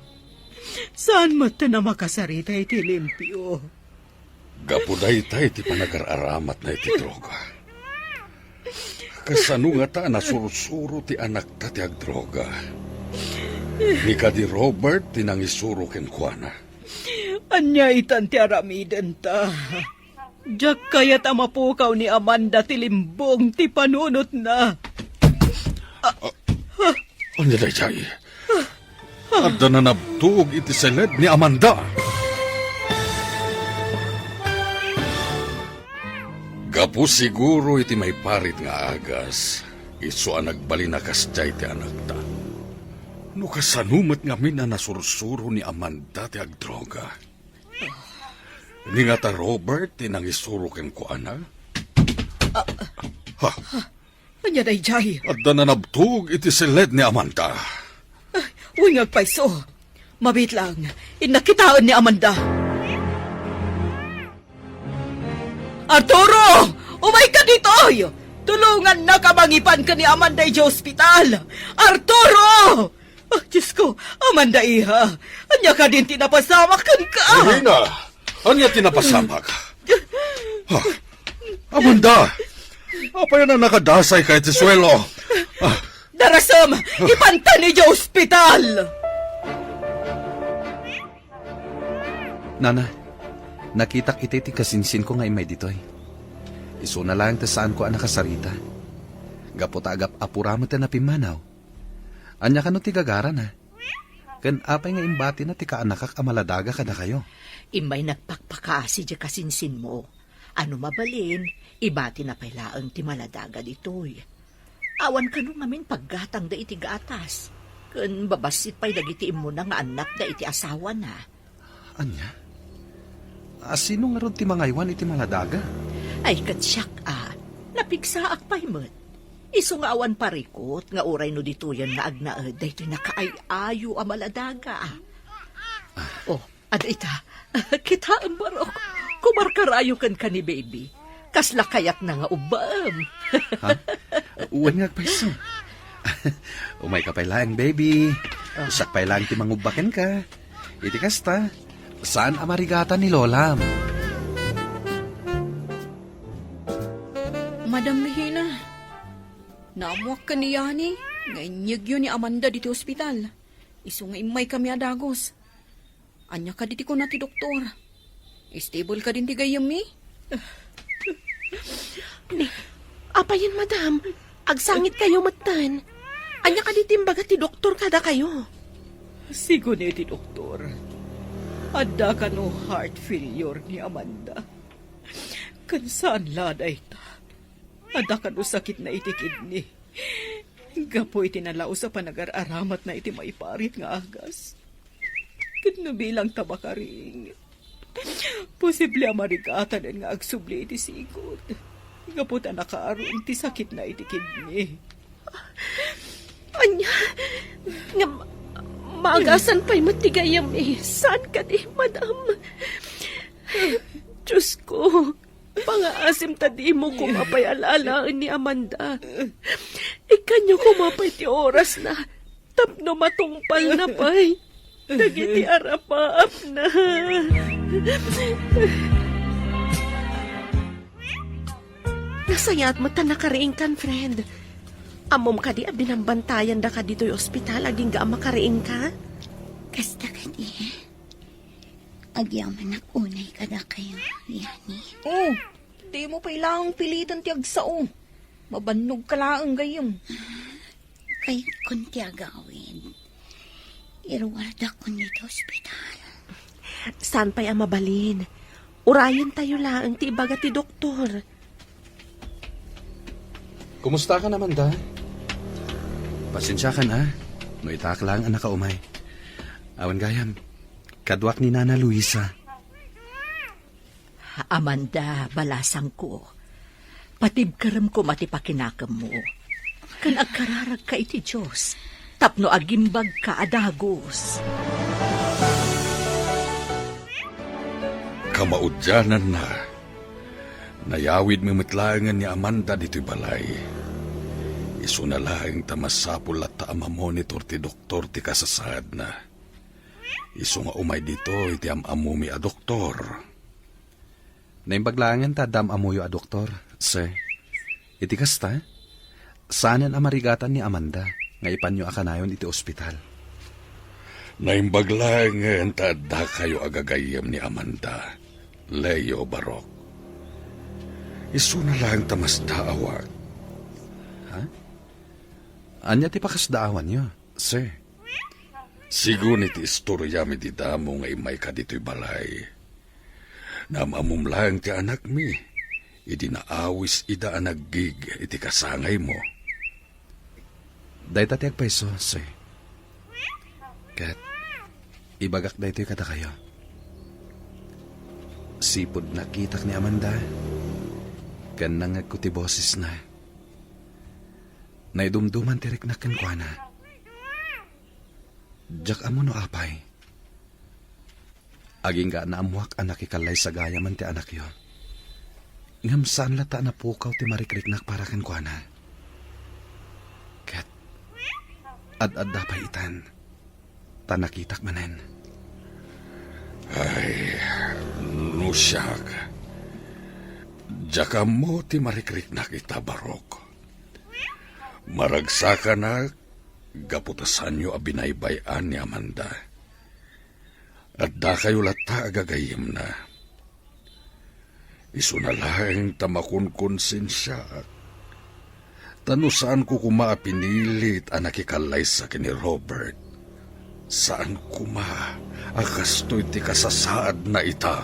Saan metten a makasarita iti limpio? Gapu dayta iti panagar-aramatna iti droga. Kasano ngata a nasursuro ti anakta ti agdroga? Ni kadi Robert ti nangisuro kenkuana. Ania itan ti aramidenta? Diak kayat a mapukaw ni Amanda ti limbong ti panunotna. Ania daydiay? Adda nanabtog iti seled ni Amanda. Gapu siguro iti maiparit nga agas, Isu a nagbalin a kasdiay ti anakta. No kasano met ngamin a nasursuro ni Amanda ti agdroga? Ni ngata Robert ti nangisuro kenkuana? Ha? Ania daydiay? Adda nanabtog iti siled ni Amanda. Wen nga agpayso. Mabiit lang, innak kitaen ni Amanda. Arturo! Umayka ditoy! Tulongannaka mangipan ken ni Amanda idiay ospital! Arturo! Ah, Diyos ko, Amanda, iha, ania kadin ti napasamak kenka? Irina, ania ti napasamak? Ha? Amanda! Apay a nakadasayka iti suelo? Ah. Darasem! Ipanta idiay ospital! Nana, nakitak iti ti kasinsinko nga immay ditoy. Isuna laeng ta saanko a nakasarita. Gapu ta agap-apura met a napimmanaw. Ania kano ti gagarana? Ken apay nga imbatina ti kaanakak a maladaga kadakayo? Immay nagpakpakaasi diay kasinsinmo. A no mabalin, ibatina pay laeng ti maladaga ditoy. Awan kano ngamin paggatangda iti gatas. Ken babassit pay dagiti immuna nga annakda iti asawana. Ania? A, sino ngarud ti mangaywan iti maladaga? Ay, ket siak a, napigsaak pay met. Isu nga awan parikut nga uray no ditoyen nga agnaed daytoy nakaay-ayo a maladaga. Oh, ada ita. Kitaem, Barok. Kumarkarayo kenka ni Baby. Kasla kayatna nga ubbaem. Ha? Wen nga agpayso. Umayka pay laeng, Baby. Siak pay laeng ti mangubba kenka. Iti kasta, saan a marigatan ni Lolam. Madam Regina, naammoak ken ni Yani nga inyegyo ni Amanda ditoy ospital. Isu nga immaykami a dagus. Ania kadi ti kuna ti doktor? Stable kadin ti gayyemmi? Ni, apayen, madam? Agsangitkayo metten. Ania kadi ti imbaga ti doktor kadakayo? Sigun iti doktor, adda kano heart failure ni Amanda. Ken saan la dayta. Adda kano sakitna iti kidney. Gapu iti nalaus a panagar-aramatna iti maiparit nga agas. Ket no bilang ta makaring, posible a marigatanen nga agsubli iti sigud. Gapu ta nakaarum ti sakitna iti kidney. Ania? Nga ma-, maagasan pay met ti gayyemmi. Saan kadi, madam? Diyos ko, pangaasim ta dimo koma pay alaalaen ni Amanda. Ikkanyo koma pay ti orasna tapno matungpalna pay dagiti arapaapna. Nasayaat met ta nakariingkan, friend. Ammom kadi a binambantayan daka ditoy ospital agingga a makariingka? Kasta kadi. Agyamanak unay kadakayo, Yani. Oh, dimo pay laeng piliten ti agsao. Mabannogka laeng gayyem. Kayatkon ti agawid. Iruardakon iti ospital. Saan pay a mabalin. Urayentayo laeng ti ibaga ti doktor. Kumustakan, Amanda? Pasensiakan, a, no itaak laeng a nakaumay. Awan gayam, kaduak ni Nana Luisa. Amanda, balasangko, patibkerem koma ti pakinakemmo, ken agkararagka iti Dios tapno agimbagka a dagus. Kamaudiananna, nayawidmi met laengen ni Amanda ditoy balay. Isuna laeng ta masapul latta a mamonitor ti doktor ti kasasaadna. Isu nga umay ditoy ti am-ammomi a doktor. Naimbag laengen ta adda am-ammoyo a doktor, sir. Iti kasta, saanen a marigatan ni Amanda nga ipanyo a kanayon iti ospital. Naimbag laengen ta addakayo a gagayyem ni Amanda, Leo, Barok. Isuna laeng ta masdaawak. Ha? Ania ti pakasdaawanyo, sir? Sigun iti istoriam idi damo nga immayka ditoy balay. Naam-ammom laeng ti anakmi, idi naawis ida a naggig iti kasangaymo. Dayta ti agpayso, sir. Ket ibagak daytoy kadakayo. Sipud nakitak ni Amanda, ken nangngegko ti bosesna. Naidumduman ti riknak kenkuana. Diak ammo no apay. Agingga a naammoak a nakikallaysa gayamen ti anakyo. Ngem saan latta a napukaw ti marikriknak para kenkuana. Ket ad-adda pay itan, ta nakitak manen. Ay, no siak, diak ammo ti marikriknak ita, Barok. Maragsakanak gapu ta saanyo a binaybay-an ni Amanda. Addakayo latta a gagayyemna. Isuna laeng ta makonkonsensiaak. Ta no saanko koma a pinilit a nakikallaysa ken ni Robert, saan koma a kastoy ti kasasaadna ita.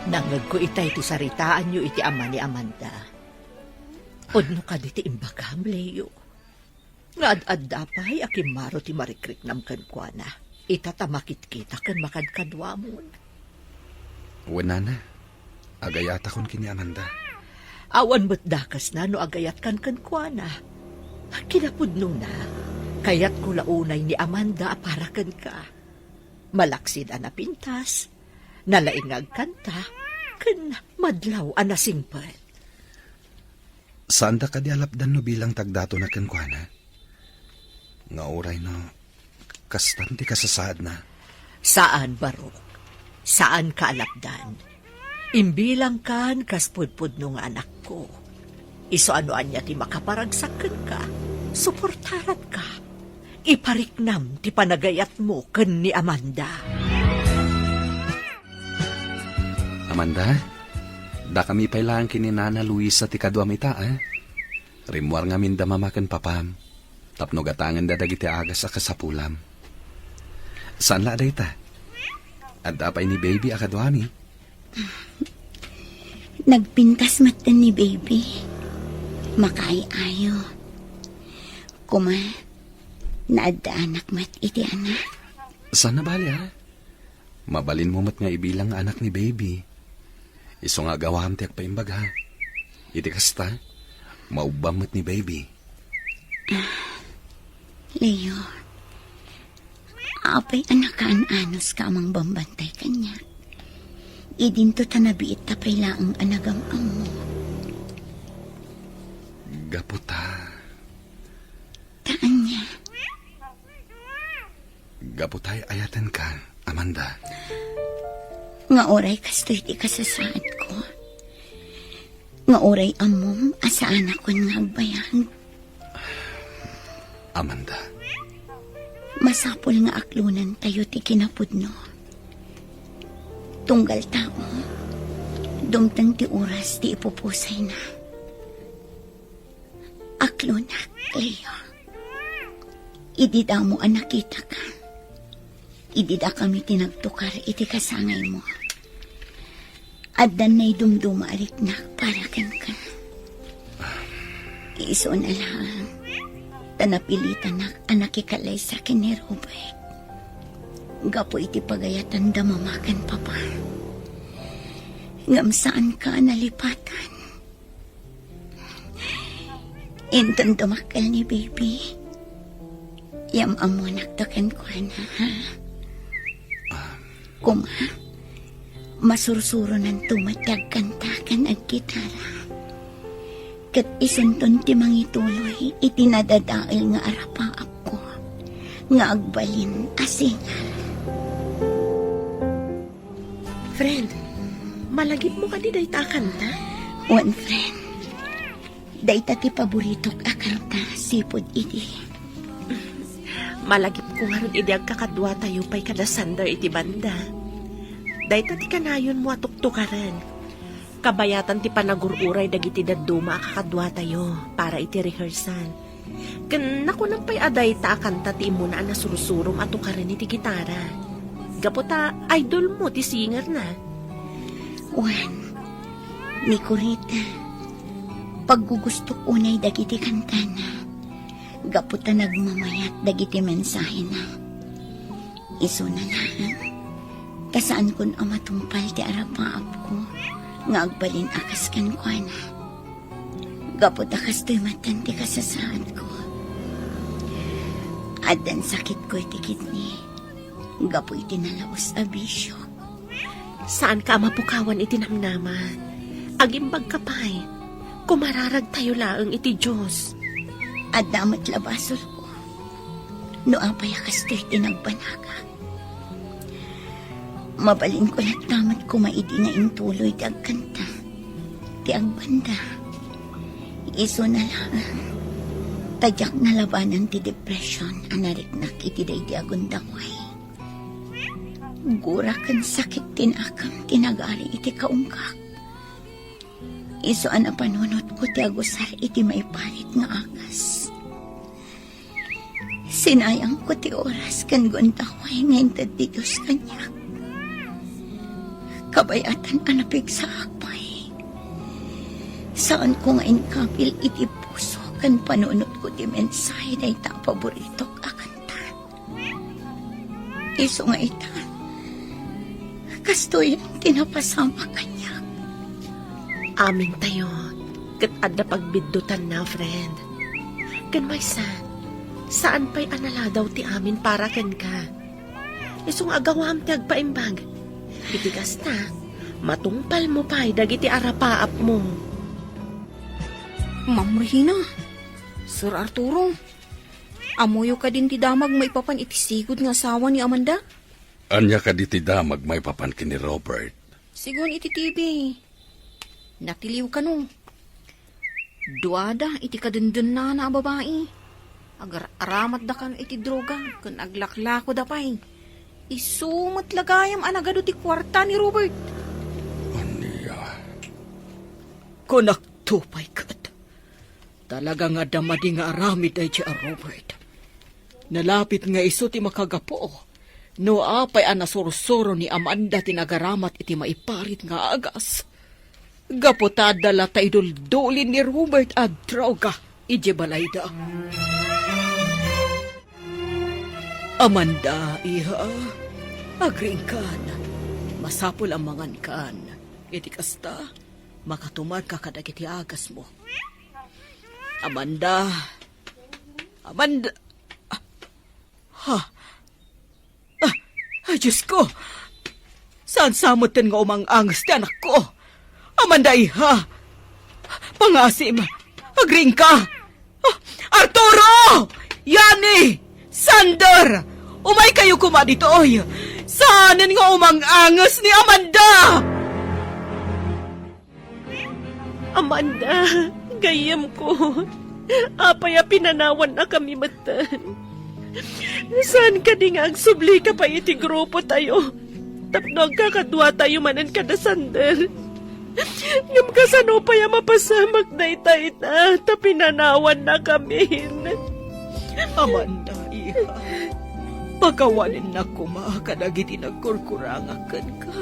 Nangngegko itay ti saritaanyo iti ama ni Amanda. Pudno kadi ti imbagam, Leo, nga ad-adda pay a kimmaro ti marikriknam kenkuana, ita ta makitkita ken makadkaduamon. Wen, nana, agayatakon ken ni Amanda. Awan met dakesna no agayatkan kenkuana. Kinapudnona, kayatko la unay ni Amanda a para kenka. Malaksid a napintas, nalaing nga agkanta, ken madlaw a nasingpet. Saanda kadi a lapdan no bilang ti agdatona kenkuana? Nga uray no kastan ti kasasaadna? Saan, Barok. Saanka a lapdan. Imbilangkan kas pudpudno nga anakko. Isu a no ania ti makaparagsak kenka, suportaratka. Ipariknam ti panagayatmo ken ni Amanda. Amanda, dakami pay laeng ken ni Nana Luisa ti kaduam ita, a? Rimmuar ngamin da mama ken papam, tapno gatangenda dagiti agas a kasapulam. Saan la a dayta? Adda pay ni baby a kaduami? Nagpintas metten ni baby. Makaay-ayo. Koma, naaddaanak met iti anak. Saan a bali, a? Mabalinmo met nga ibilang nga anak ni baby. Isu nga agawam ti agpaimbag, a? Iti kasta, maubbam met ni baby. Leo, apay a nakaan-anuska a mangbambantay kaniak? Idinto ta nabiit ta pay laeng a nagam-ammo. Gapu ta. Ta ania? Gapu ta ay-ayatenka, Amanda. Nga uray kastoy ti kasasaadko. Nga uray ammom a saanakon nga agbayag. Amanda. Masapul nga aklonentayo ti kinapudno. Tunggal tao, dumteng ti oras ti ipupusayna. Aklonak, Leo. Idi damo a nakitaka, idi dakami ti nagtukar iti kasangaymo, addan naidumduma a riknak para kenka. Isuna laeng ta napilitanak a nakikallaysa ken ni Robert gapu iti pagayatan da mama ken papa. Ngem saanka a nalipatan. Inton dumakkel ni baby, yam-ammonakto kenkuana, ha? Koma, masursuronanto met ti agkanta ken aggitara. Ket isunton ti mangituloy iti nadadael nga arapaapko nga agbalin a singer. Friend, malagipmo kadi dayta a kanta? Wen, friend. Dayta ti paboritok a kanta, sipud idi. Malagipko ngarud idi agkakaduatayo pay kada Sander iti banda. Dayta ti kanayonmo a tuktukaren. Kabayatan ti panagur-uray dagiti dadduma a kakaduatayo para iti rehearsal. Ken nakunam pay a dayta a kanta ti immuna a nasursurom a tukaren iti gitara. Gapu ta idolmo ti singerna. Wen, ni Corita, Paggugustok unay dagiti kantana, gapu ta nagmamayat dagiti mensahena. Isuna laeng, ta saankon a matungpal ti arapaapko nga agbalin a kas kenkuana. Gapu ta kastoy met ti kasasaadko. Addan sakitko iti kidney, gapu iti nalaus a bisio. Saanka a mapukawan iti namnama. Agimbagka pay. Kumararagtayo laeng iti Dios. Adda met la basolko. No apay a kastoy ti nagbanagak. Mabalinko latta met koma idi nga intuloy ti agkanta, ti agbanda. Isuna laeng, ta diak nalabanan ti depression a nariknak iti daydi a gundaway. Gura ken sakit ti nakem ti nagari iti kaungkak. Isu a napanunotko ti agusar iti maiparit nga agas. Sinayangko ti oras ken gundaway nga inted ti Dios kaniak. Kabayatan a napigsaak pay. Saanko nga inkabil iti puso ken panunotko ti mensahe dayta a paboritok a kanta. Isu nga ita, kastoy ti napasamak kaniak. Amintayo, ket adda pagbiddutanna, friend. Ken maysa, saan pay a naladaw ti amin para kenka. Isu nga agawam ti agpaimbag. Iti kasta, matungpalmo pay dagiti arapaapmo. Ma'am Regina, Sir Arturo, ammoyo kadin ti damag maipapan iti sigud nga asawa ni Amanda? Ania kadi ti damag maipapan ken ni Robert? Sigun iti T V, natiliw kano. Duada iti kadendennana a babai. Agar-aramatda kano iti droga ken aglaklakoda pay. Isu met la gayam a nagadu ti kuarta ni Robert. Ania? Kunakto pay ket. Talaga nga adda madi nga aramid daydiay a Robert. Nalapit nga isu ti makagapu no apay a nasursuro ni Amanda ti nagaramat iti maiparit nga agas. Gapu ta adda la ta iduldulin ni Robert a droga idiay balayda. Amanda, iha, agriingkan. Masapul a mangankan. Iti kasta, makatumarka kadagiti agasmo. Amanda. Amanda. Ha? Ah, ay, Diyos ko! Saan sa metten nga umang-anges ti anakko? Amanda, iha! Pangasim! Agriingka! Ah, Arturo! Yani! Sander! Umaykayo koma ditoy! Saanen nga umang-anges ni Amanda! Amanda, gayyemko, apay a pinanawannakami metten? Saan kadi nga agsublika pay iti grupotayo tapno agkakaduatayo manen kada Sander? Ngem kasano pay a mapasamak dayta ita ta pinanawannakamin? Amanda, iha, pakawanennak koma kadagiti nagkurkurangak kenka.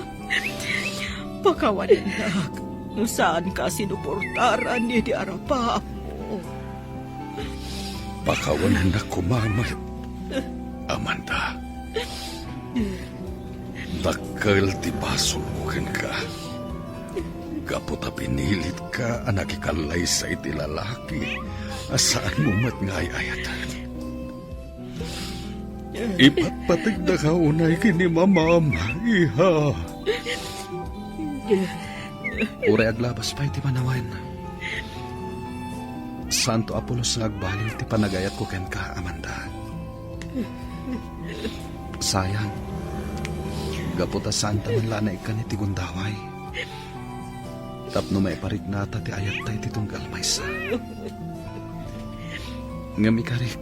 Pakawanennak no saanka a sinuportaran idi arapaapmo. Pakawanennak koma met, Amanda. Dakkel ti basolko kenka. Gapu ta pinilitka a nakikallaysa iti lalaki a saanmo met nga ay-ayaten. Ipatpategdaka unay ken ni mamam, iha. Uray aglabas pay ti panawen, saanto a pulos nga agbaliw ti panagayatko kenka, Amanda. Sayang, gapu ta saanta man la a naikkan iti gundaway. Tapno maiparignata ti ayatta iti tunggal maysa. Ngem ikarik,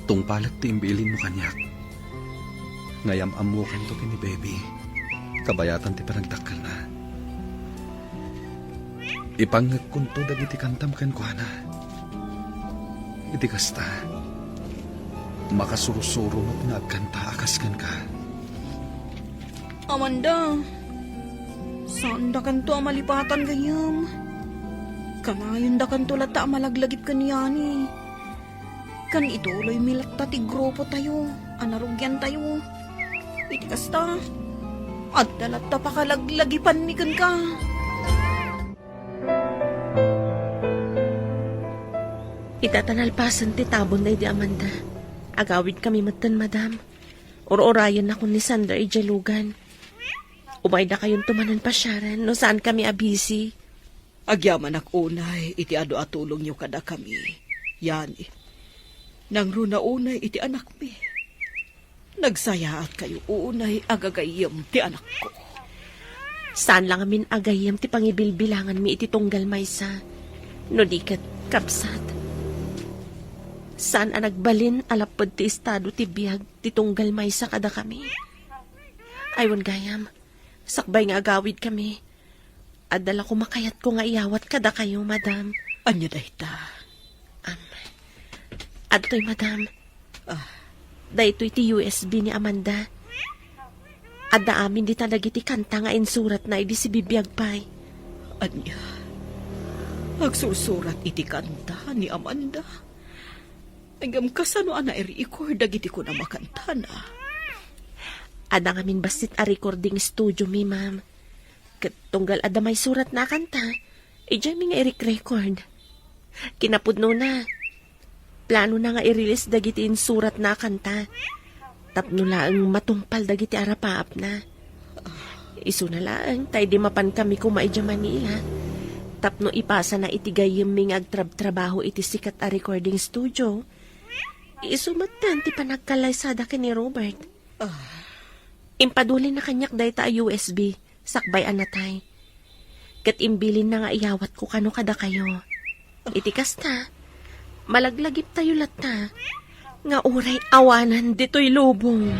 tungpalek ti imbilinmo kaniak. Nga yam-ammokanto ken ni Baby, kabayatan ti panagdakkelna. Ipangngegkonto dagiti kantam kenkuana. Iti kasta, makasursuro met nga agkanta a kas kenka. Amanda, saandakanto a malipatan gayam. Kanayon dakanto latta a malaglagip ken Yani. Ken ituloymi latta ti grupotayo a narugiantayo. Iti kasta, adda latta pakalaglagipanmi kenka. Ita ta nalpasen ti tabon daydi Amanda, agawidkami metten, madam. Ur-urayennakon ni Sander idiay lugan. Umaydakayonto manen pasiaren no saankami a busy. Agyamanak unay iti adu a tulongyo kadakami, Yani. Nangruna unay iti anakmi. Nagsayaatkayo unay a gagayyem ti anakko. Saan la ngamin a gayyem ti pangibilbilanganmi iti tunggal maysa, no di ket kabsat. Saan a nagbalin a lapped ti estado ti biag ti tunggal maysa kadakami. Ay, wen gayam, sakbay nga agawidkami, adda la koma kayatko nga iyawat kadakayo, madam. Ania dayta? Am, adtoy, madam. Ah. Daytoy ti U S B ni Amanda. Adda amin dita dagiti kanta nga insuratna idi sibibiag pay. Ania? Agsursurat iti kanta ni Amanda? Ngem kasano a nai-record dagiti kunam a kantana? Adda ngamin bassit a recording studio mi, ma'am. Ket tunggal adda maisuratna a kanta, idiaymi nga irik-record. Kinapudnona, planona nga i-release dagiti insuratna a kanta tapno laeng matungpal dagiti arapaapna. Isuna laeng ta idi mapankami koma idiay Manila tapno ipasana iti gayyemmi nga agtrabtrabaho iti sikat a recording studio, isu metten ti panagkallaysada ken ni Robert. Ah. Impadulinna kaniak dayta a U S B sakbay a natay. Ket imbilinna nga iyawatko kano kadakayo. Iti kasta, malaglagiptayo latta nga uray awanan ditoy lubong.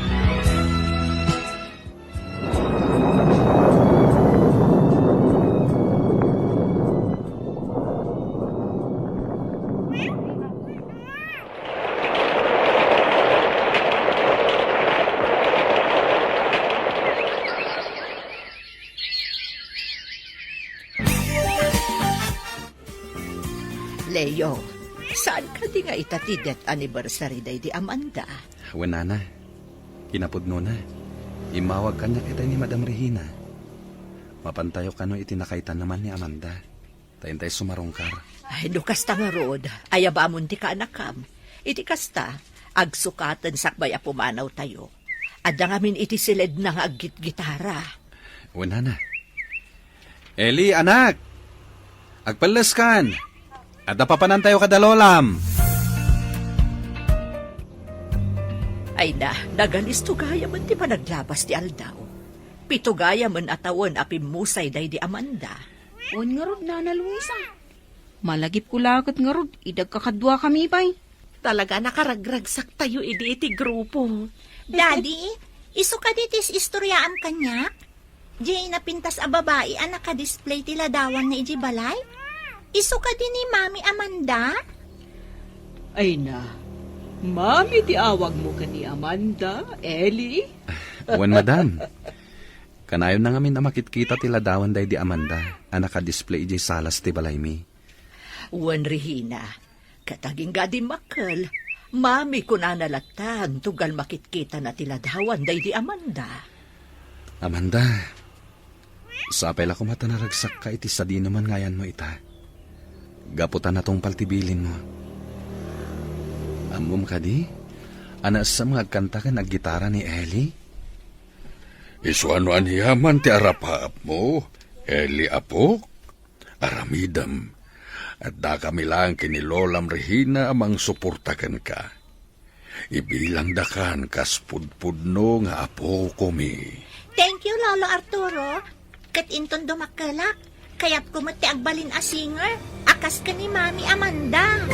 Leo, saan kadi nga ita ti death anniversary daydi Amanda? Wen, nana. Kinapudnona, immawag kaniak itay ni Madam Regina. Mapantayo kano iti nakaitan naman ni Amanda. Ta intay sumarungkar. Ay, no kasta ngarud, ayabamon ti kaanakam. Iti kasta, agsukaten sakbay a pumanawtayo. Adda ngamin iti siledna nga aggitgitara. Wen, nana. Eli, anak! Agpelleskan! Adda papanantayo kada lolam! Ay na, nagalisto gayamen ti panaglabas ti aldaw. Pito gayamen a tawen a pimmusay daydi Amanda. Wen ngarud, Nana Luisa. Malagipko la ket ngarud, idi agkakaduakami pay. Talaga a nakaragragsaktayo idi iti grupo. Daddy, isu kadi ti is-istoryaam kaniak? Diay napintas a babai a nakadisplay ti ladawanna idiay balay? Isu kadi ni Mami Amanda? Ay na, Mami ti awagmo ken ni Amanda, Eli? Wen, madam. Kanayon na ngamin a makitkita ti ladawan daydi Amanda a nakadisplay idiay salas ti balaymi. Wen, Regina, ket agingga dimmakkel, Mami, kunana latta, tunggal makitkitana ti ladawan daydi Amanda. Amanda, sapay la koma ta naragsakka iti sadinoman nga ayanmo ita. Gapu ta natungpal ti bilinmo. Ammom kadi a naessam nga agkanta ken aggitara ni Eli? Isu a no aniaman ti arapaapmo, Eli, apok, aramidem. Addakami laeng ken ni Lolam Regina a mangsuporta kenka. Ibilangdakan kas pudpudno nga apokomi. Thank you, Lolo Arturo. Ket inton dumakkelak, kayatko met ti agbalin a singer a kas ken ni Mami Amanda.